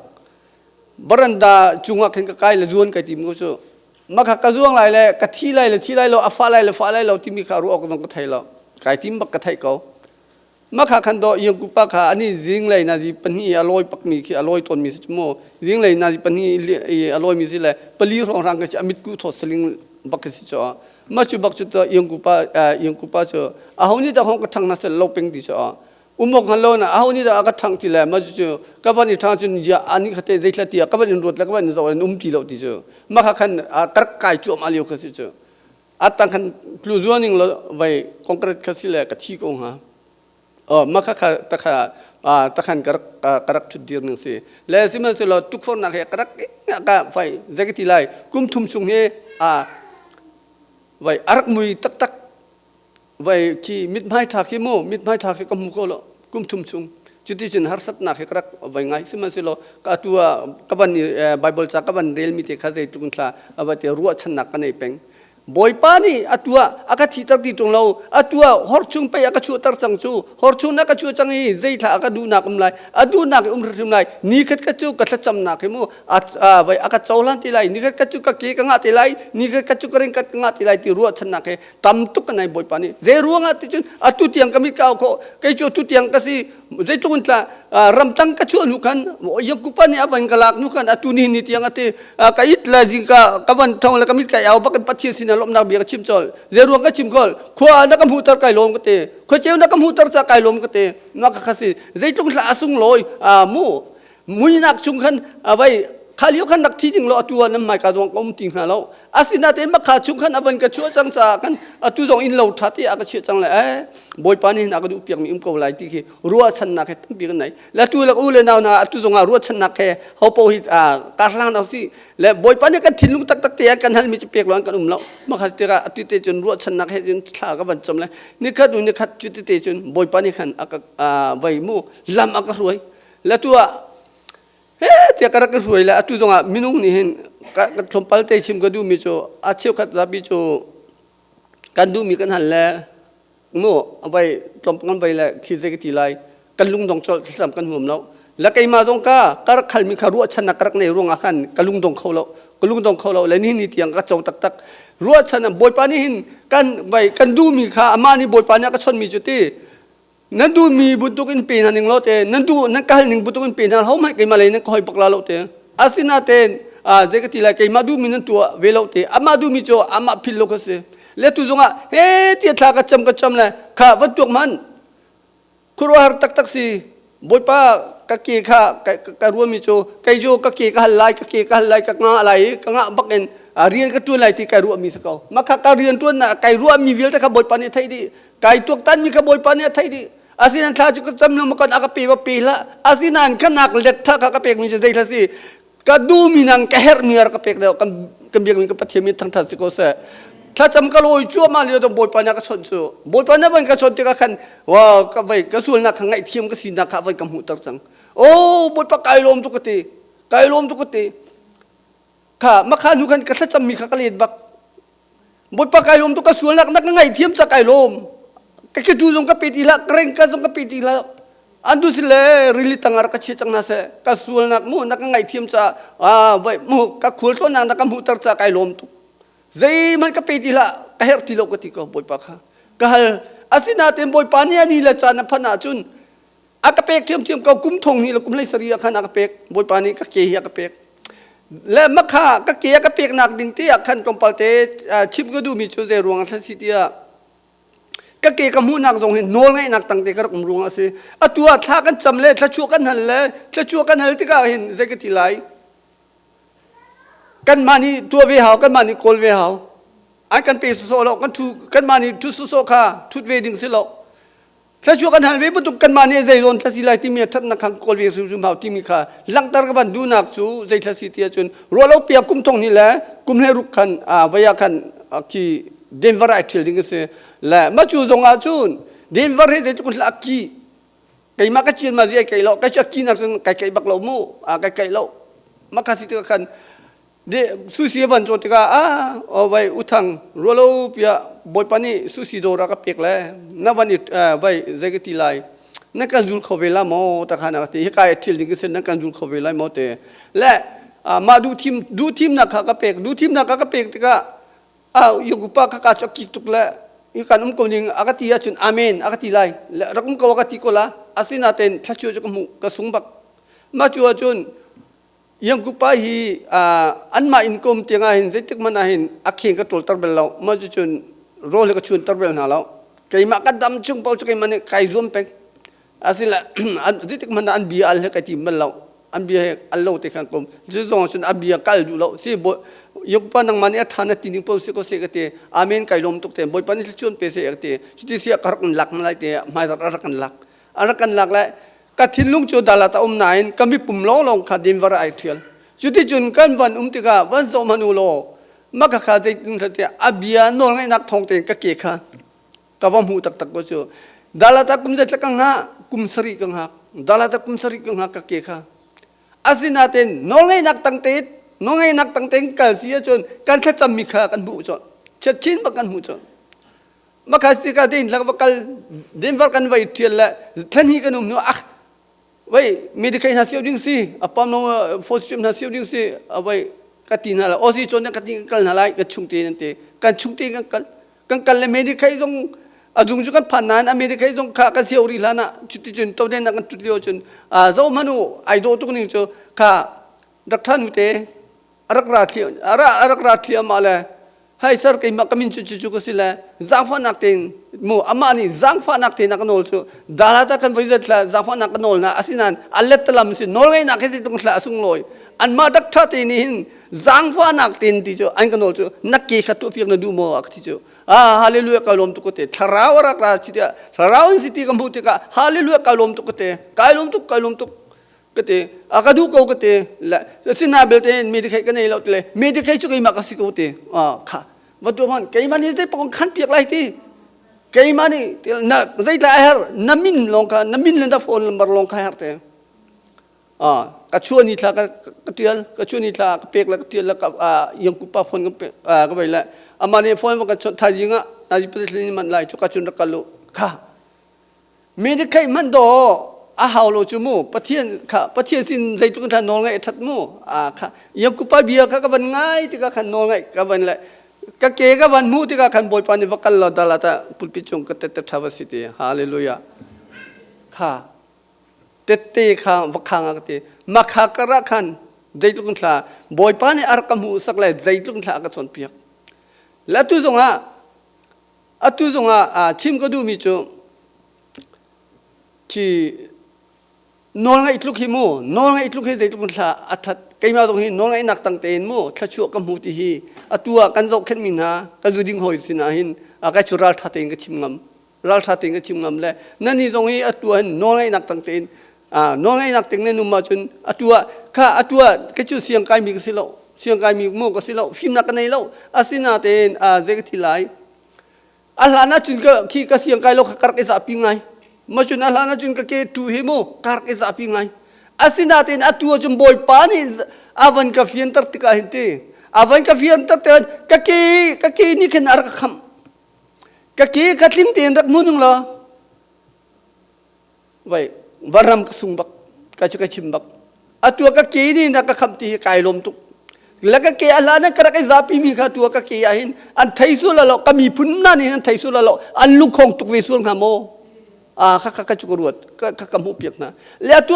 Baranda cungah khin ka kai le zuan kai tim ko cu. Maka ka zuang lai le ka thi lai le thi lai lo, a fa lai le fa lai lo timi kha ruah awk zong ka thei lo. Kai tim bak ka theih ko. Maka khan do iang pa kha ani zinglei na zi pahnih a lawi pakmi khi a lawi tawnmi si mu. Zinglei na zi pahnih i a lawimi si le pali hrawnghrang ka si a mitku thawt saling bak ka si cho. Ma cu bak cu to iang pa iang pa cu a ho nih dah hong ka thang na sel lo peng ti cho. Umok hngal lo na aho nih dah a ka ṭhangh ti le mah cucu ka van i ṭhang cun ya ani khate zeithla ti ah ka van in ruat le ka van in zoh in um ti lo ti cu mah kha khan ka rak kai cuahmah lio kha si cu a tang khan tlu zuaning lo vai concrete kha si le ka thi ko hnga oh mah kha kha takha takhan ka rak ka rak ṭhut dir ning si le sihmanhsehlaw tukforhnak he ka rak ka fai zei ka ti lai kum thum chung hi a vai a rak mui taktak Vai khi mithmai ṭha khi mu mithmai ṭha khi ka hmu kho lo kum thum chung. Cuticun harsatnak hi ka rak vai ngai. Sihmanhsehlaw ka atu ah ka van i Bible ca ka van relmi te kha zeitluk in thla a va ti ruahchannak ka nei peng. Bawipa nih atu ah a ka thihter ti ṭung lo. Atu ah hor chung pei a ka chuahter cang cu. Hor chung na ka chuah cang i zeithla a ka duhnak um lai. A duhnak i um hrimhrim lai. Ni khat khat cu ka thlacamnak hi mu a vai a ka cohlan ti lai. Ni khat khat cu ka ke ka ngah te lai. Ni khat khat cu ka ring kat ka ngah ti lai ti ruahchannak he tam tuk kan ai Bawipa nih zei ruangah ti cun atu tiang ka mit ka au khawh. Kei cu atu tiang ka si zeitluk in tla ramtang ka chuah hnu khan Yakupa nih a van ka lak hnu khan atu ni ni tiang ati ka it le zingka ka van thong le ka mit ka au bak in Pathian sin ah lawmhnak bia ka chim chol. Zei ruang ka chim khol? Khua na ka hmuhter kai lawm ka ti, khua ceu na ka hmuhter ca kai lawm ka ti. Ma ka khasi zeitluk thla asung lawi mu muinak chung khan vai kha lio khan rak thi ding lo atu ah nan hmai ka dong ka um ti hnga lo. Asinain makha chung khan a van ka chuah cang caah khan atu zong inn lo ṭha te a ka chiah cang le eh Bawipa nih hin a ka duh piakmi um ko lai ti khi ruahchannak he tampi kan nei. Le tu le u le nau hna, atu zong ah ruahchannak he hopo hi karhlang hna si le Bawipa nih kan thinlung taktak te ah kan halmi cu pek lo an kan um lo. Makha tikah atu te cun ruahchannak he cun thla ka van cam le nikhat u nikhat cu tete cun Bawipa nih khan a ka vai mu lam a ka hruai. Le tu ah he tiah ka rak i hruai le atu zongah minung nih hin ka tlawmpal te chim ka duhmi cu a cheukhat zapi cu kan duhmi kan hal le mu vai tlawmpal kan vai le khi zei ka ti lai, kan lungdong colh, thlacam kan huam lo. Le keimah zong ka ka rak khalmi kha ruahchannak ka rak nei ruangah khan ka lungdong kho lo, ka lungdong kho lo le ni ni tiang ka co taktak ruahchan. Bawipa nih hin kan vai kan duhmi kha amah nih, Bawipa nih a ka chonmi cu ti nan duhmi bantuk in pe hna ning lo te, nan duh nan ka hal ning bantuk in pe hna ho hmanh keimah lei nan ka hoi bak la lo te. Asinain zei ka ti lai, keimah duhmi nan tuah ve lo te, amah duhmi cu amah philh lo ka si. Le tu zongah he ti thla ka cam ka cam le kha van tuak man khuaruahhar taktak si. Bawipa ka ke kha ka ruami cu kei cu ka ke ka hal lai, ka ke ka hal lai, ka ngah lai, ka ngah bak in rian ka tuan lai ti kai ruahmi si ko. Mah kha ka rian tuan na kai ruahmi vialte kha Bawipa nih theih dih, kai tuaktan mi kha Bawipa nih a theih dih. Asinain thla cu ka cam lo ma kan a ka pe va pe hlah. Asinain ka nak let tha kha ka pek mi cu zei thla si ka duhmi nang ka herhmi ar ka pek deuh. Kan kan biakmi ka Pathian min thangthat si ko seh. Thlacam ka lawi cuahmah lio dong Bawipa nih a ka chawnh cu. Bawipa nih van ka chawnh tikah khan wa ka vai ka sualnak kha ngaihthiam ka sinak kha van ka hmuhter cang. Oh Bawipa, kai lawm tuk ka ti, kai lawm tuk ka ti. Kha makha hnu khan ka thlacam mi kha ka let bak. Bawipa, kai lawm tuk, ka sualnak na ka ngaihthiam ca kai lawm. Ka ketu zong ka pe ti hlah, ka rengka zong ka pe ti hlah. An tu sile rili tang ah ka chia cang hna seh. Ka sualnak mu na ka ngaihthiam ca ah vai mu ka khual tlawnnak na ka hmuhter ca kai lawm tuk. Zeihmanh ka pe ti hlah, ka herh ti lo ka ti ko Bawipa kha. Ka hal. Asinain Bawipa nih a ni le caan a phanh ahcun a ka pek ṭhiamṭhiam ko. Kum thong hnih le kum 17 ah khan a ka pek. Bawipa nih ka ke hi a ka pek. Le makha ka ke a ka peknak ding te ah khan tlawmpal te chim ka duhmi cu zei ruang ah si tiah ka ke ka hmuhnak zong hi nawl ngeihnak tang te ka rak um ruang a si. Atu ah thla kan cam le thluachuah kan hal le thluachuah kan hal tikah hin zei ka ti lai, kanmah nih tuah ve hau, kanmah nih kawl ve hau. An kan pe sawsawh lo, kan thu kanmah nih thut sawsawh kha thut ve ding si lo. Thluachuah kan hal ve bantuk kanmah nih zei zawn thla si lai timi a ṭhatnak kha kawl ve hrimhrim hau timi kha langhter ka van duhnak cu zei thla si ti ahcun ruahlo piak kum thong hnih le kum 16 khan vai ah khan khi Denver ah i ṭhial ding a si. Le mah cu zong ah cun Denver hi zeitluk in a ki keimah ka cian ma zai kai lo, kai cu a ki nak cun kai keih bak lo mu, a kai keih lo. Mah kha si tikah khan de sushi van caw tikah a o vai uthang rualo pia Bawipa nih sushi dawr a ka pek le na van i vai zei ka ti lai, na kan zul kho ve la maw ta kha na ti. Hika i thil ding sin na kan zul kho ve lai maw te le. Mah duhthim duhthimnak kha ka pek. Duhthimnak kha ka pek tikah Yogupa kha ka cu a kik tuk le i kan um ko ning a ka ti ahcun amen a ka ti lai. Le rak um ko a ka ti ko la. Asinain thluachuah cu ka hmuh ka sung bak. Mah cu ahcun Yangkupa hi anmah inn ka um tiang ah hin zeitik hmanh ah hin a kheng ka ṭawlter bal lo. Mah cucun rawl hi ka chunter bal hna lo. Keimah ka dam chung paoh cu keimah nih kai zuam peng. Asile zeitik hmanh ah an bia al hi kai tim bal lo. An bia hi al lo te khan ka um. Cu zong cun a bia kal duh lo. Si Yangkupa nangmah nih a ṭha na ti ning paoh si ko seh ka ti. Amen kai lawm tuk te. Bawipa nih thluachuah pe seh ka ti. Cuti si ah ka rak in lak hna lai te hmaizarh a rak kan lak. A rak kan lak le ka thinlung cu dalat a um nain ka mipum lawnglawng kha Denver ah ai ṭhial. Cuticun kan van um tikah van zoh hmanh u law mah kha zeitin tiah a bia nawlngaihnak thawng tein ka ke kha ka va hmuh taktak ko cu. Dalat ah kum zeitla ka hngah? Kum sarih ka hngak. Dalat ah kum sarih ka hngak ka ke kha. Asinain nawlngaihnak tangte nawlngaihnak tangte kal si ahcun kan thlacammi kha kan hmuh cawh. Chiat chin bak kan hmuh cawh. Makha tika te in va kal Denver kan vai ṭial le thlan hi kan um hnu ah vai medical hna sio ding si apam no food stream hna sio ding si vai ka ti hna la osi chon ka ti kal hna lai ka chung te nan te kan chung te kan kal kan kal le medical zong a dung cu kan phan nain a medical zong kha kan sio ri hlan ah cuti cun to den kan tut lio cun a zo manu ai do tuk ning cu kha rak than te arak ra thli ara arak ra thli ama le hai sir keimah ka min cu cu ka si le zaangfahnak tein mu amah nih zaangfahnak tein a ka nawl cu dalata kan voi zat thla zaangfahnak ka nawl na asinain a let talam si nawl ngeihnak he tung thla a sunglawi anmah dak te nih hin zaangfahnak tein ti cu an ka nawl cu na ke kha tuah piak na duh maw a ka ti cu ah hallelujah ka lawm tuk te thlarau rak ra chi tiah thlarau in si ti ka hmuh tikah hallelujah ka lawm tuk te kai lawm tuk kai lawm tuk ka ti a ka duh ko ka ti le sina belte medikhei ka nei lo tile medikhei cu keimah ka si ko ti kha va tu man keimah nih zei pokon khan piak lai ti keimah nih na zeitlai a her na min lawng kha na min le na phone number lawng kha her te ka chua ni thla ka tial ka chua ni thla ka pek le ka tial le ka yangku pa phone ka pe ka bai le ama nih phone ka chon thaizing ah nazi pathling man lai chu ka chun rak kalu kha Mi nih kheih hmanh daw a hau lo cu mu Pathian kha Pathian sin zeitluk in nawl ngaih a ṭhat mu a kha Yakupa bia kha ka van ngai tikah khan nawl ngaih ka van le ka ke ka van hmuh tikah khan Bawipa nih va kal law dal ata pulpit cung ka tette ṭha va si ti hallelujah kha tette kha va khang a ka ti makha karah khan zeitluk in thla Bawipa nih a rak ka hmuh sak le zeitluk in thla a ka cawnpiak le atu zongah Atu zongah chim ka duhmi cu khi nawlngaih tluk hi mu nawlngaih tluk hi zeitluk thla a that keimah zong hi nawlngaihnak tang tein mu thluachuah ka hmu ti hi atu ah kan zohkhenhmi hna kan zuding hawi sinah hin kai cu raltha tein ka chim ngam raltha tein ka chim ngam le nani zong hi atu ah hin nawlngaihnak tang tein nawlngaihnak teng nan um ahcun atu ah kha atu ah ka cu siang kaimi ka si lo siang kaimi mu ka si lo fimnak ka nei lo asinatein zei ka thi lai a hlan ahcun ka khi ka siang kai lo ka karak i zahpi ngai ma cun a hlan ahcun ka ke tu hi mu karak i zahpi ngai asinatein atu ahcun bawipa nih a van ka fianter tikah hin ti a van ka fianter tikah ka ke ka ke nih khin a rak khamh ka ke ka tling tein rak hmu ning law vai varam ka sung bak ka chu ka chim bak atu ka ke ni na ka kham ti hi kai lom tuk la ka ke ala na ka rak i zapi mi kha tu ka ke ah hin an thei sul lo ka miphun na nih an thei sul lo an lungkhong tuk ve sul hnga maw a kha kha ka chu ka ruat ka ka ka hmuh piak hna le atu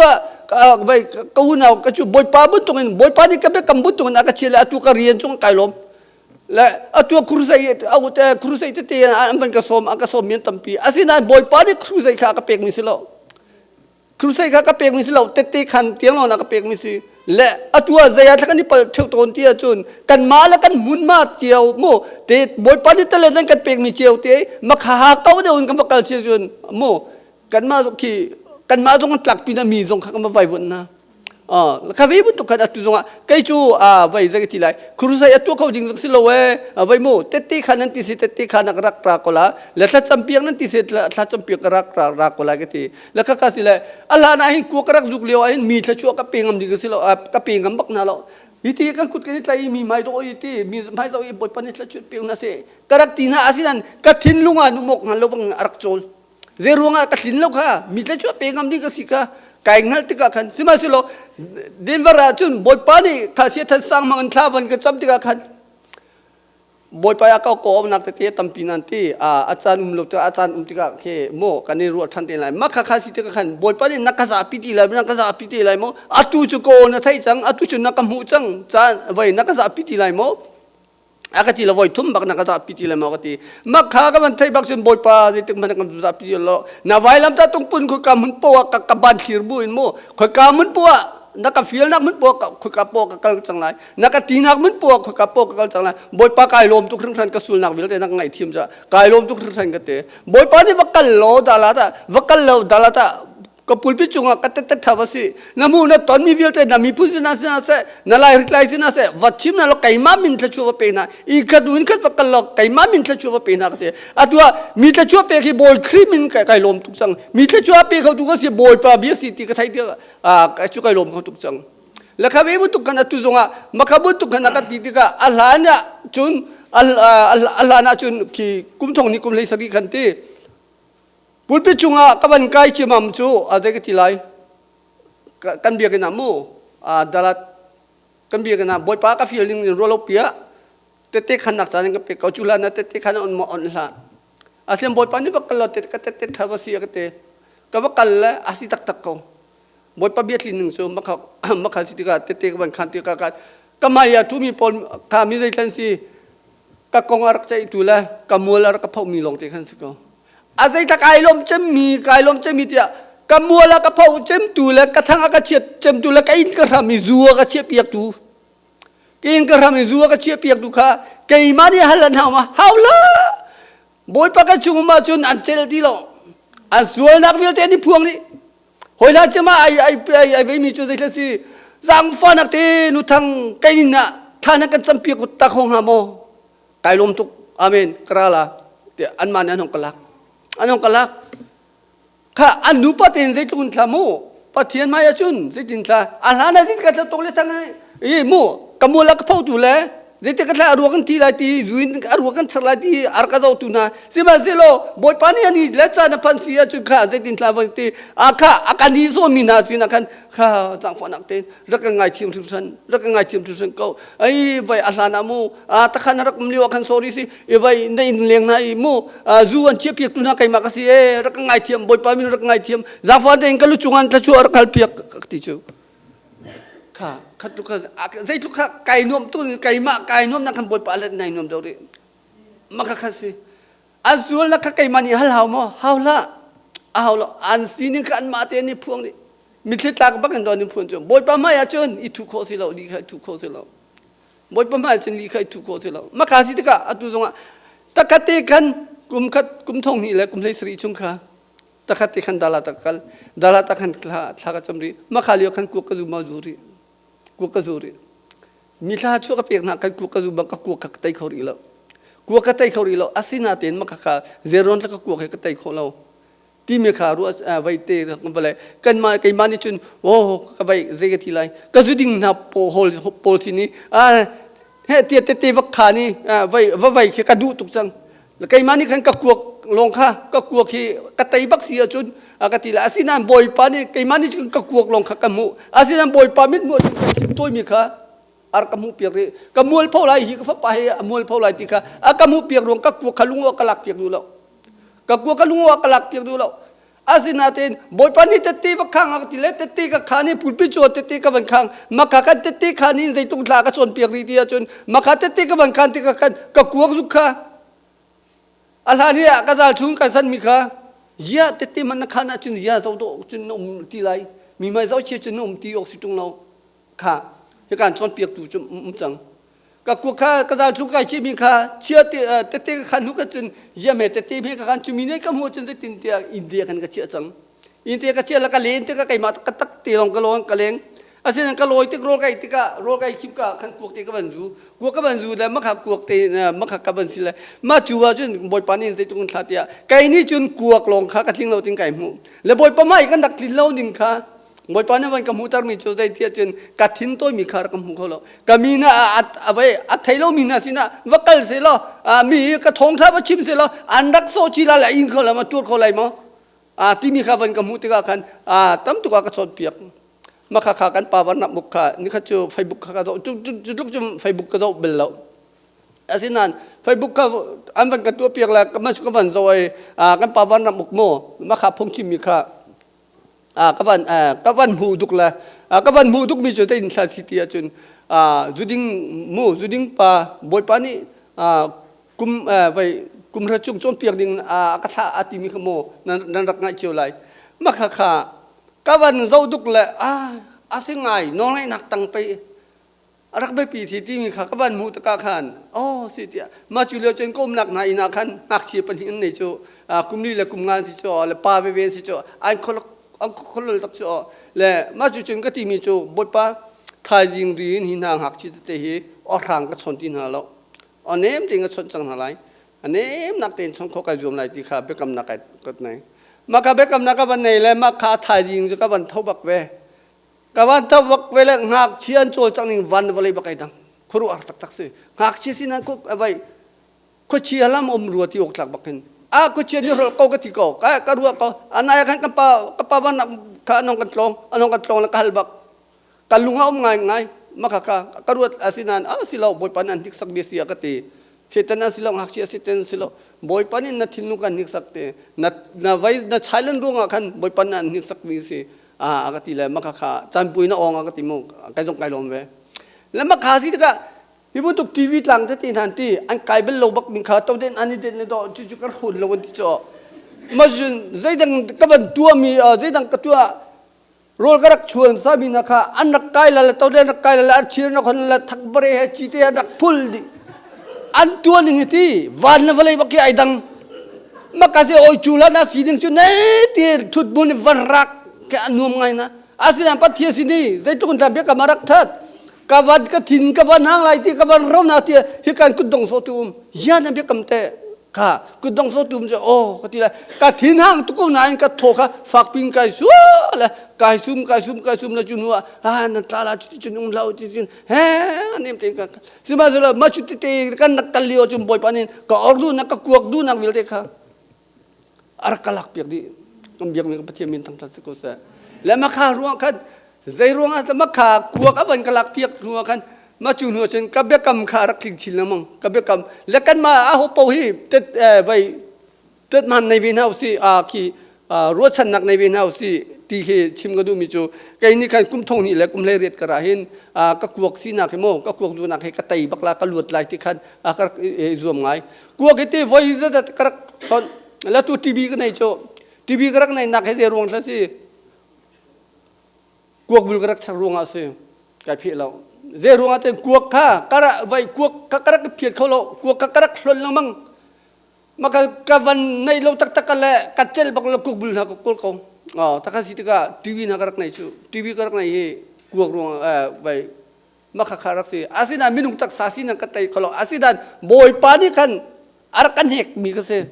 vai ka unau ka chu bawipa bantuk in bawipa nih ka biakam bantuk in a ka chia le atu ka rian chung kai lom le atu crusade au te crusade tete an van ka sawm an ka sawm mi an tampi asinain bawipa nih crusade kha a ka pek mi si lo crusade kha ka pek mi si lo tette khan tiang lawng ka pek mi si le atu ah zei ah kan i pal theu tawn ti ahcun kan mah le kan hmun ma cio mu te bawipa nih tale nan kan pek mi cio te makha ha ko deuh in kan va kal si cun mu kanmah khi kanmah zong an tlak pin ah mi zong kha kan va vaivun hna ka ve bantuk khan atu zongah kei cu vai zei ti lai crusade a tuah kho ding si lo e vai mu tette khan nan ti si tette khan ak rak ra ko la le thla campiak nan ti si thla campiak ka rak ra ra ko lai ka ti le kha ka si le a hlan ah hin kuak ka rak zuk lio ah hin mi thla chuah ka pe ngam ding si lo ka pe ngam bak na lo hi ti kan kut kan i tlai mi mai do i ti mi mai zo i bawipa ni thla chuah piak na si ka rak ti na asinan ka thinlung ah nu mok ngan lo bang a rak chawl. Zei ruangah ka tlin lo kha mi tla cu pe ngam ding ka si kha kai hngalh tikah khan sihmanhsehlaw Denver ah cun Bawipa nih kha sia than sang hmang in thla van ka cam tikah khan Bawipa a ka kawmnak tete tampi nan ti a caan um lo tikah a caan um tikah khe maw kan i ruah ṭhan te lai mah kha kha si tikah khan Bawipa nih na ka zapi ti lai na ka zapi ti lai maw atu cu ka aw na theih cang atu cu na ka hmuh cang caan vai na ka zapi ti lai maw A ka ti lo voi thum bak na ka zahpi ti le maw ka ti. Mak kha ka van thei bak cun Bawipa zeitik hmanh kan zahpi ti lo. Na vailam ta tung pun khoi ka mun po ka ka ban thlir bu in mu khoi ka mun po na ka fial nak mun po khoi ka po ka kal cang lai. Na ka ti nak mun po khoi ka po ka kal cang lai. Bawipa kai lawm tuk hringhran ka sul nak vialte na ka ngaih thiam ca kai lawm tuk hringhran ka te. Bawipa nih va kal lo dala ta va kal lo dala ta ka pulpit cungah ka tet tha va si na mu na ton mi vialte na miphun sina sina seh na lai ritlai sina seh va thim na lo keimah min thla chu va pe na i khat un khat va kal lo keimah min thla chu va pe na ka te atu ah mi thla chu pe khi bawi khri min kai kai lom tuk cang mi thla chu pe kho tu ka si bawi pa bia si ti ka thai ti a ka chu kai lom kho tuk cang la kha ve bu tuk kan atu zongah makha bu tuk kan ka ti tikah a hlan ah cun a hlan ah cun khi kum thong ni kum hlei sari khan ti Pulpit cungah ka van kai ciamam cu a zei ka ti lai? Kan biakinn ah mu dalat kan biakinn ah Bawipa ka feel ning in rualo piah tette khannak caan in ka pek ko cu hlan ah tette khan on maw on hlah. Asian Bawipa nih va kal lo te ka tette tha va si ka te ka va kal le a si taktak ko. Bawipa bia tlin ning cu makha makha si tikah tette ka van khan tikah ka ka hmai ah ṭhumi pawl kha mi zeithlan si ka kong a rak ceihtu le ka mual a rak ka phohmi lawng te khan si ko. A zeitlak ai lawm cemmi kai lawm cemmi tiah ka mual a ka pho cemtu le ka thang a ka chiat cemtu le ka inn ka hram i zu a ka chiah piaktu ka inn ka hram i zu a ka chiah piaktu kha keimah nih hal an hau ma hau la bawipa ka chung um ahcun an cel ti lo an sualnak vialte an i phuang dih hoi hla cema ai ai ai ai veimi cu zeitlak si zaangfahnak te nu thang kai inn ah thla na kan campiak ta kho hnga maw Kai lawm tuk. Amen. Ka ra la. Tiah anmah nih an hong ka lak. An hong ka lak. Kha an nupa tein zeitluk in thla mu. Pathian hmai ahcun zeitin thla. A hlan ah zeitin ka thla tuk le thang i mu ka mual a ka photu le zeitin ka thla a ruak an thi lai ti zuin a ruak an char lai ti ar ka zohtu hna sihmanhsehlaw Bawipa nih ani le caan a phan si ahcun kha zeitin thla van ti a kha a kan i zawmi hna sinah khan kha zaangfahnak tein rak ka ngaithiam hringhran rak ka ngaithiam hringhran ko ai vai a hlan ah mu a takhan rak um lio ah khan sorry si i vai na in leng na i mu zu an chia piak tu na keimah ka si e rak ka ngaithiam bawipa min rak ngaithiam zaangfah tein ka lu cungan thlachu rak hal piak ti cu kha khat tluk kha zeitluk kha kai nuam tu keimah kai nuam na khan bawipa let nai nuam deuh rih maka kha si an sual na kha keimah nih hal hau maw hau hlah a hau lo an sining kha anmah te nih phuang dih mitthli tlak bak in don in phuan cu bawipa hmai ah cun i thu khawh si lo li kha i thu khawh si lo bawipa hmai cun li kha i thu khawh si lo maka si tikah atu zongah takhat te khan kum khat kum thong hnih le kum hlei sarih chung kha takhat te khan dala tak kal dala tak khan thla thla ka cam rih makha lio khan kuak ka zu ma zu rih kuak ka zu rih mi thla chu ka pek na kan kuak ka zu bang ka kuak ka tei kho rih lo kuak ka tei kho rih lo asinatein maka kha zeron ka kuak he ka tei kho lo timi kha ruah vai te vale kanmah keimah nih cun oh ka vai zei ka ti lai ka zu ding hna pawl pawl sin i a he tia tete vak kha ni vai va vai khi ka duh tuk cang keimah nih khan ka kuak lawng kha ka kuak hi ka tei bak si ahcun ka ti lai asinain bawipa nih keimah nih cun ka kuak lawng kha ka hmuh asinain bawipa mit hmuh cun ka thim tawimi kha ar ka hmuh piak rih ka mualpho lai hi ka fapa hi a mualpho lai ti kha a ka hmuh piak ruang ka kuak kha lung ka lak piak duh lo ka kuak ka lung ka lak piak duh lo asinain bawipa nih tette va khang a ka ti le tette ka kha ni pulpi cu tette ka van khang maka kan tette kha ni zeitluk thla ka cawn piak rih ti ahcun maka tette ka van khan ti ka khan ka kuak zuk kha a hlan i ka zal chung kan san mi kha zia tette man na khan ahcun zia zo do cun na um ti lai mi mai zo chia cun na um ti awk si tung lo kha hi kan cawnpiaktu cu um cang ka ku kha ka zal chung kai chimi kha chia te tete kha nu ka cun yame tete me ka kan chumi ne ka mu cun tin tia india kan ka chia cang inte ka chia la ka len te ka keima ka tak te long ka long ka leng asin ka loi tik ro kai tika ro kai khim ka khan kuak te ka ban zu kuak ka ban zu le ma kha kuak te ma kha ka ban si le ma chu wa cun boi pa ni te tung thla tia kai ni cun kuak long kha ka tling lo ting kai mu le boi pa mai kan dak tlin lo ning kha Bawipa nih van ka hmuhtermi cu zei tiah cun ka thin tawimi kha rak ka hmu kho lo. Ka mi na a vai a thei lomi hna sinah va kal seh law mi ka thawngṭha va chim seh law an rak sawh chi lai lai in kho lai ma tuar kho lai maw? A timi kha van ka hmuh tikah khan tam tuk ah ka chawnpiak. Maka kha kan pa van muk kha nikhat cu Facebook kha ka zoh cu tluk cu Facebook ka zoh bel lo. Asinain Facebook kha an van ka tuah piak le ka ka van zoh i kan pa van rak muk mu maka phungchim mi kha ka van ka van hmu duk le ka van hmu duk mi cu tein thla si ti ahcun zuding mu zuding pa bawipa nih kum vai kum hra chung cawnpiak ding a ka thlah a timi kha mu nan rak ngaih cio lai maka kha ka van zoh duk le a a si ngai nawlngaihnak tang pei a rak biapi thi timi kha ka van hmuh tikah khan oh si tiah mah cu lio cun ka umnak hna inn ah khan ngakchia pahnih an nei cu kum li le kum nga an si cu le pa veve an si cu an an kholol tak cu le mah cu cun ka timi cu bawipa thaizing ri in hi hna ngakchia tete hi awhrang ka chawn ti hna lo anem tein ka chawnh cang hna lai anem nak tein chawnh khawh kai zuam lai ti kha biakamnak kai ka nei mah ka biakamnak ka van nei le mah kha thaizing cu ka van tho bak ve Ka van tho bak ve le ngakchia an cawlcangh ning van vawlei bak ai dang. Khuaruahhar taktak si. Ngakchia sin ah vai khuachia lam um rua ti awk tlak bak hin. A khuachia nih hrol ko ka ti ko. Ka ka ruah ko. Anai khan kan pa ka pa van kha anong kan tlong anong kan tlong le ka hal bak. Ka lung a um ngai ngai. Maka ka ka ruat asinain a si lo bawipa nan hniksak bia si a ka ti. Satan an si lo ngakchia Satan si lo. Bawipa nih na thinlung kan hniksak te. Na na vai na chailan ruangah khan bawipa nan hniksak mi si. A ka ti le maka kha canpui na ong a ka ti mu kai zong kai lawm ve le maka si tikah hi bantuk TV tlang tete hna ti an kai bel lo bak min kha to den an i den le do cu cu kan hun lo an ti cho ma zun zeidang ka van tua mi zeidang ka tua rawl ka rak chuan sa mi na kha an rak kai la le to den rak kai la le an chir na khon le thak bare he chi te rak phul di an tua ning hi ti van le vawlei bak hi ai dang maka si oi cu la na si ding cu nei ti thut mun van rak ke a nuam ngai na asinain pathian sin i zeitluk in bia ka rak that ka van ka thin ka van hang lai ti ka van ro na ti hi kan kut dong so tu um ya na bia kam te kha kut dong so tu um je o ka ti lai ka thin hang tu ko na in ka tho kha fak pin kai su le kai sum kai sum kai sum na chu nu a na tla la chu chu nung lau chi chin he anem te ka Sihmanhsehlaw mah cu tete kan rak kal lio cun Bawipa nih ka or duhnak ka kuak duhnak vialte kha a rak ka lakpiak dih. Kan biakmi ka Pathian min thangṭhat si ko seh. Le mah kha ruang khan zei ruangah mah kha kuak a van ka lakpiak hnu ah khan mah cu hnu ah cun ka biakam kha a rak tling chin lengmang. Ka biakam le kanmah aho paoh hi tet vai Tet-man nei ve hna usih, khi ruahchannak nei ve hna usih ti hi chim ka duhmi cu kei nih khan kum thong hnih le kum 18 kar ah hin ka kuak sinak hi maw ka kuak duhnak hi ka tei bak la ka luat lai ti khan ka rak i zuam ngai. Kuak hi ti voi zat ka rak hlonh la tu TB ka nei cu TB ka rak nei nak hi zei ruang thla si kuak bul ka rak chak ruangah si kai pheh lo zei ruangah te kuak kha kara vai kuak kha ka rak phiat kho lo kuak kha ka rak hlon lengmang Ma ka ka van nei lo taktak le ka cel bak lo kuk bul hna ka kawl ko. Oh, taka si tikah TV hna ka rak nei cu. TV ka rak nei hi kuak ruang vai ma kha kha rak si. Asinain minung taksa sinak ka tei kholo. Asinain Bawipa nih khan a rak kan hek mi ka si.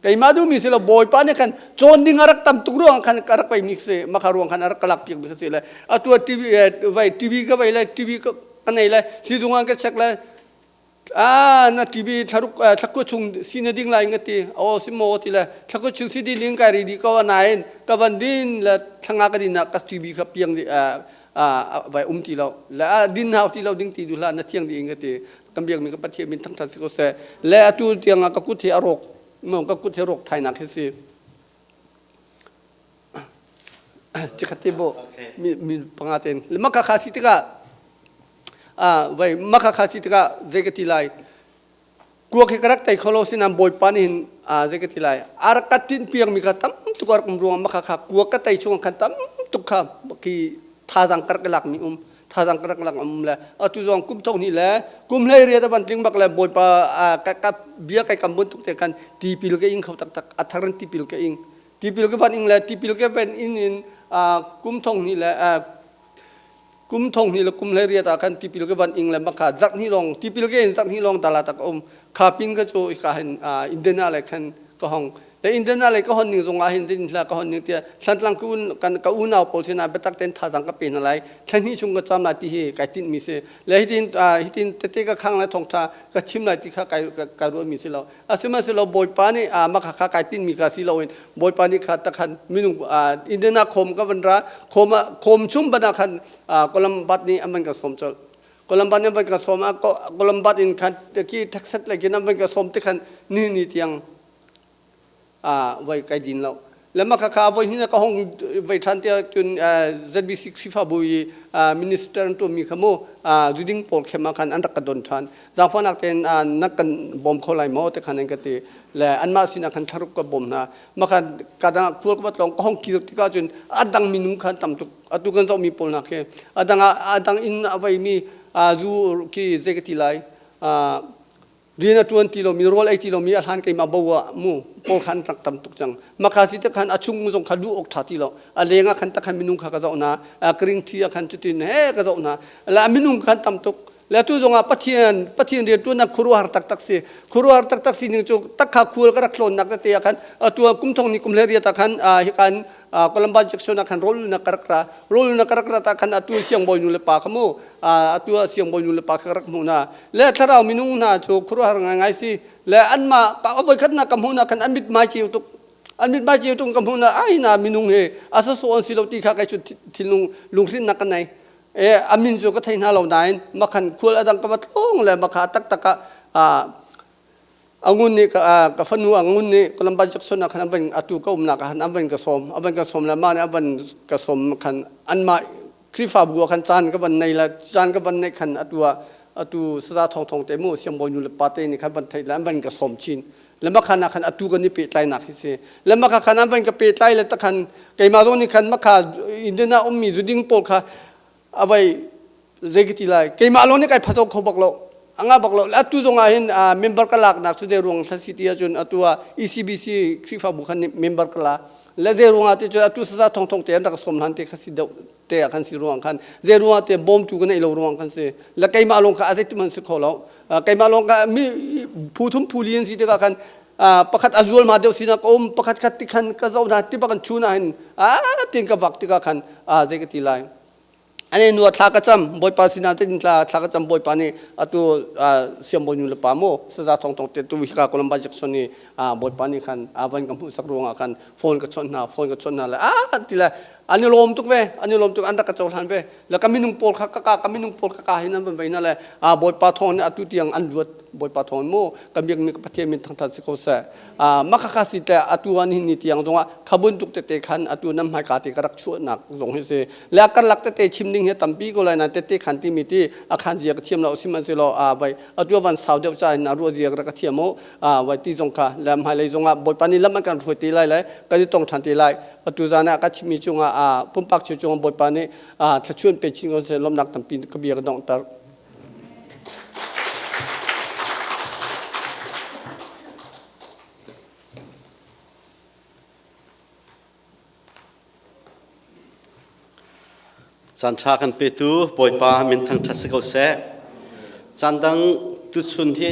Keimah duhmi si lo Bawipa nih khan cawn ding a rak tam tuk ruang khan ka rak pei mi si. Maka ruang khan a rak ka lak piak mi ka si le atu TV vai TV ka vai le TV ka nei le sizung an ka check le Ah, na TV thlaruk thlakua chung si na ding lai nga ti. Aw si maw ti le thlakua chung si din ding kai ri di ko nain ka van din le thlanga ka din na ka TV kha piang di vai um ti lo. Le a din hau ti lo ding ti du hlah na thiang di nga ti. Kan biak mi ka Pathian min thangthat si ko seh. Le atu tiang ah ka kut hi a rawk mo ka kut hi rawk thai nak hi si. Chikhat te bo mi mi panga ten. Le maka kha si tikah vai maka kha si tikah zei ka ti lai kuak hi ka rak tei kho lo sinan bawipa nih hin zei ka ti lai a rak ka tinh piak mi kha tam tuk a rak um ruangah maka kha kuak ka tei chung khan tam tuk kha khi thazang ka rak lak mi um thazang ka rak lak um le atu zong kum thong hnih le kum hlei riat a van tling bak le bawipa ka ka bia kai kam bun tuk te khan tipil ka ing kho taktak a thar in tipil ka ing tipil ka van ing le tipil ka van in in kum thong hnih le kum thong hnih le kum hlei riat ah khan tipil ka van ing le makha zarh hnih lawng tipil ka in zarh hnih lawng dala tak um kha pin ka cu ka hin Indiana le khan ka hong Le Indiana lei ka hon ning zong ah hin zin hla ka hon ning tiah Thlantlang ka un kan ka unau pawl sinah biatak tein thazaang ka pe hna lai. Thla hnih chung ka cam lai ti hi kai tinh mi si. Le hitin hitin tete ka khang lai thawngtha ka chim lai ti kha kai kai ruah mi si lo. Asihmanhsehlaw Bawipa nih mah kha kai tinh mi kha si loin Bawipa nih kha takhan minung Indiana khawm ka van ra khawm khawm chung ban ah khan Columbus nih an van ka sawm colh. Columbus nih an van ka sawm ah Columbus in khan ki Texas lei khin an van ka sawm ti khan ni ni tiang voi kai din lo le mah khakha voi hnih ka hong voi ṭhan tiah cun ZBC Khrihfabu i minister an tuahmi kha mu zuding pawl khem ah khan an rak ka don ṭhan zaangfahnak tein na kan bawm kho lai maw ti khan an ka ti le anmah sinah khan thlaruk ka bawm hna mah khan kadang khual ka va tlawng ka hong kir tikah cun a dang minung khan tam tuk atu kan zohmi pawl hna khi a dang a dang inn a veimi zu khi zei ka ti lai Rian a ṭuan ti lomi, rawl ei ti lomi a hlan keimah bo ah mu pawl khan rak tam tuk cang. Maka si te khan a chung zong kha luh awk ṭha ti lo. A leng ah khan takhan minung kha ka zoh hna. A kring thi ah khan cutin he ka zoh hna. La minung khan tam tuk. Le tu zong ah Pathian Pathian rian ṭuannak khuaruahhar taktak si. Khuaruahhar taktak si ning cu takha khual ka rak tlawnnak tete ah khan atu kum thong ni kum hle riat ah khan hikan Columbine Jackson ah khan rawl na ka rak ra. Rawl na ka rak ra ta khan atu siangbawi nu le pa kha mu atu ah siangbawi nu le pa kha ka rak hmuh hna. Le thlarau minung hna cu khuaruahhar ngaingai si. Le anmah a voikhatnak ka hmuh hna khan an mithmai ceu tuk. An mithmai ceu tuk ka hmuh hna ai na minung hi a sawsawh an si lo ti kha kei cu thinlung lunghrinnak ka nei. E a min cu ka thei hna lo nain makhan khual adang ka va tlawng le makha taktak ah Angun nih ka fanu Angun nih Columbine Jackson ah khan an van atu ka umnak ah khan an van ka sawm an van ka sawm le mah nih an van ka sawm khan anmah Khrihfabu ah khan caan ka van nei le caan ka van neih khan atu ah atu saza thong thong te mu siangbawi nu le pa te nih khan van theih le an van ka sawm chin le makhan ah khan atu kan i pehtlainak hi si le makha khan an van ka pehtlai le takhan keimah zong nih khan makha Indian ah ummi zuding pawl kha avai zei ka ti lai keimah lawng nih kai phato kho bak lo anga bak lo atu zong ah hin member ka laknak cu de ruang thla si ti ahcun atu ah ECBC Khrihfabu khan member ka la le zei ruang ah ti cun atu saza thong thong te an rak som hlan te kha si deuh te ah khan si ruang khan zei ruang ah te bawmtu ka neih lo ruang khan si le keimah lawng kha a zeitim han si kho lo keimah lawng ka mi phu thum phu li an si tikah khan pakhat a zual ma deuh sinak ka um pakhat khat ti khan ka zoh hna ti bak an chun ah hin a tin ka vak tikah khan a zei ka ti lai Ane nu thla ka cam Bawipa sinah tin thla thla ka cam Bawipa nih atu siangbawi nu le pa mu saza thong thong te tu hika Columbine Jackson nih Bawipa nih khan van ka hmuh sak ruangah khan phone ka chawnh hna phone ka chawnh hna le a ti le an i lawm tuk ve an i lawm tuk an rak ka cohlan ve le ka minung pawl kha ka ka ka minung pawl kha ka hin an van vei hna le Bawipa thawng nih atu tiang an luat Bawipa thawng mu ka biakmi ka Pathian min thangthat si ko seh Makhakha si te atu an hin ni tiang zongah khabun tuk tete khan atu nam hmaika ti ka rak chuahnak zong hi si le karlak tete chim ding hi tampi ko lai na tete khan timi ti a khan zia ka thiam lo sihmanhsehlaw a vai atu van sau deuh cha hin a ruah zia ka thiam o a vai ti zong kha le hmailei zongah bawipa nih lam an kan hruai te lai le kan i tong ṭhan te lai atu zan ah ka chimmi cungah a pumpak cio cungah bawipa nih thluachuah pe chin ko seh lawmhnak tampi ka bia ka donghter. Caan ṭha kan petu Bawipa min thangṭhat si ko seh. Caan dang tuchun hi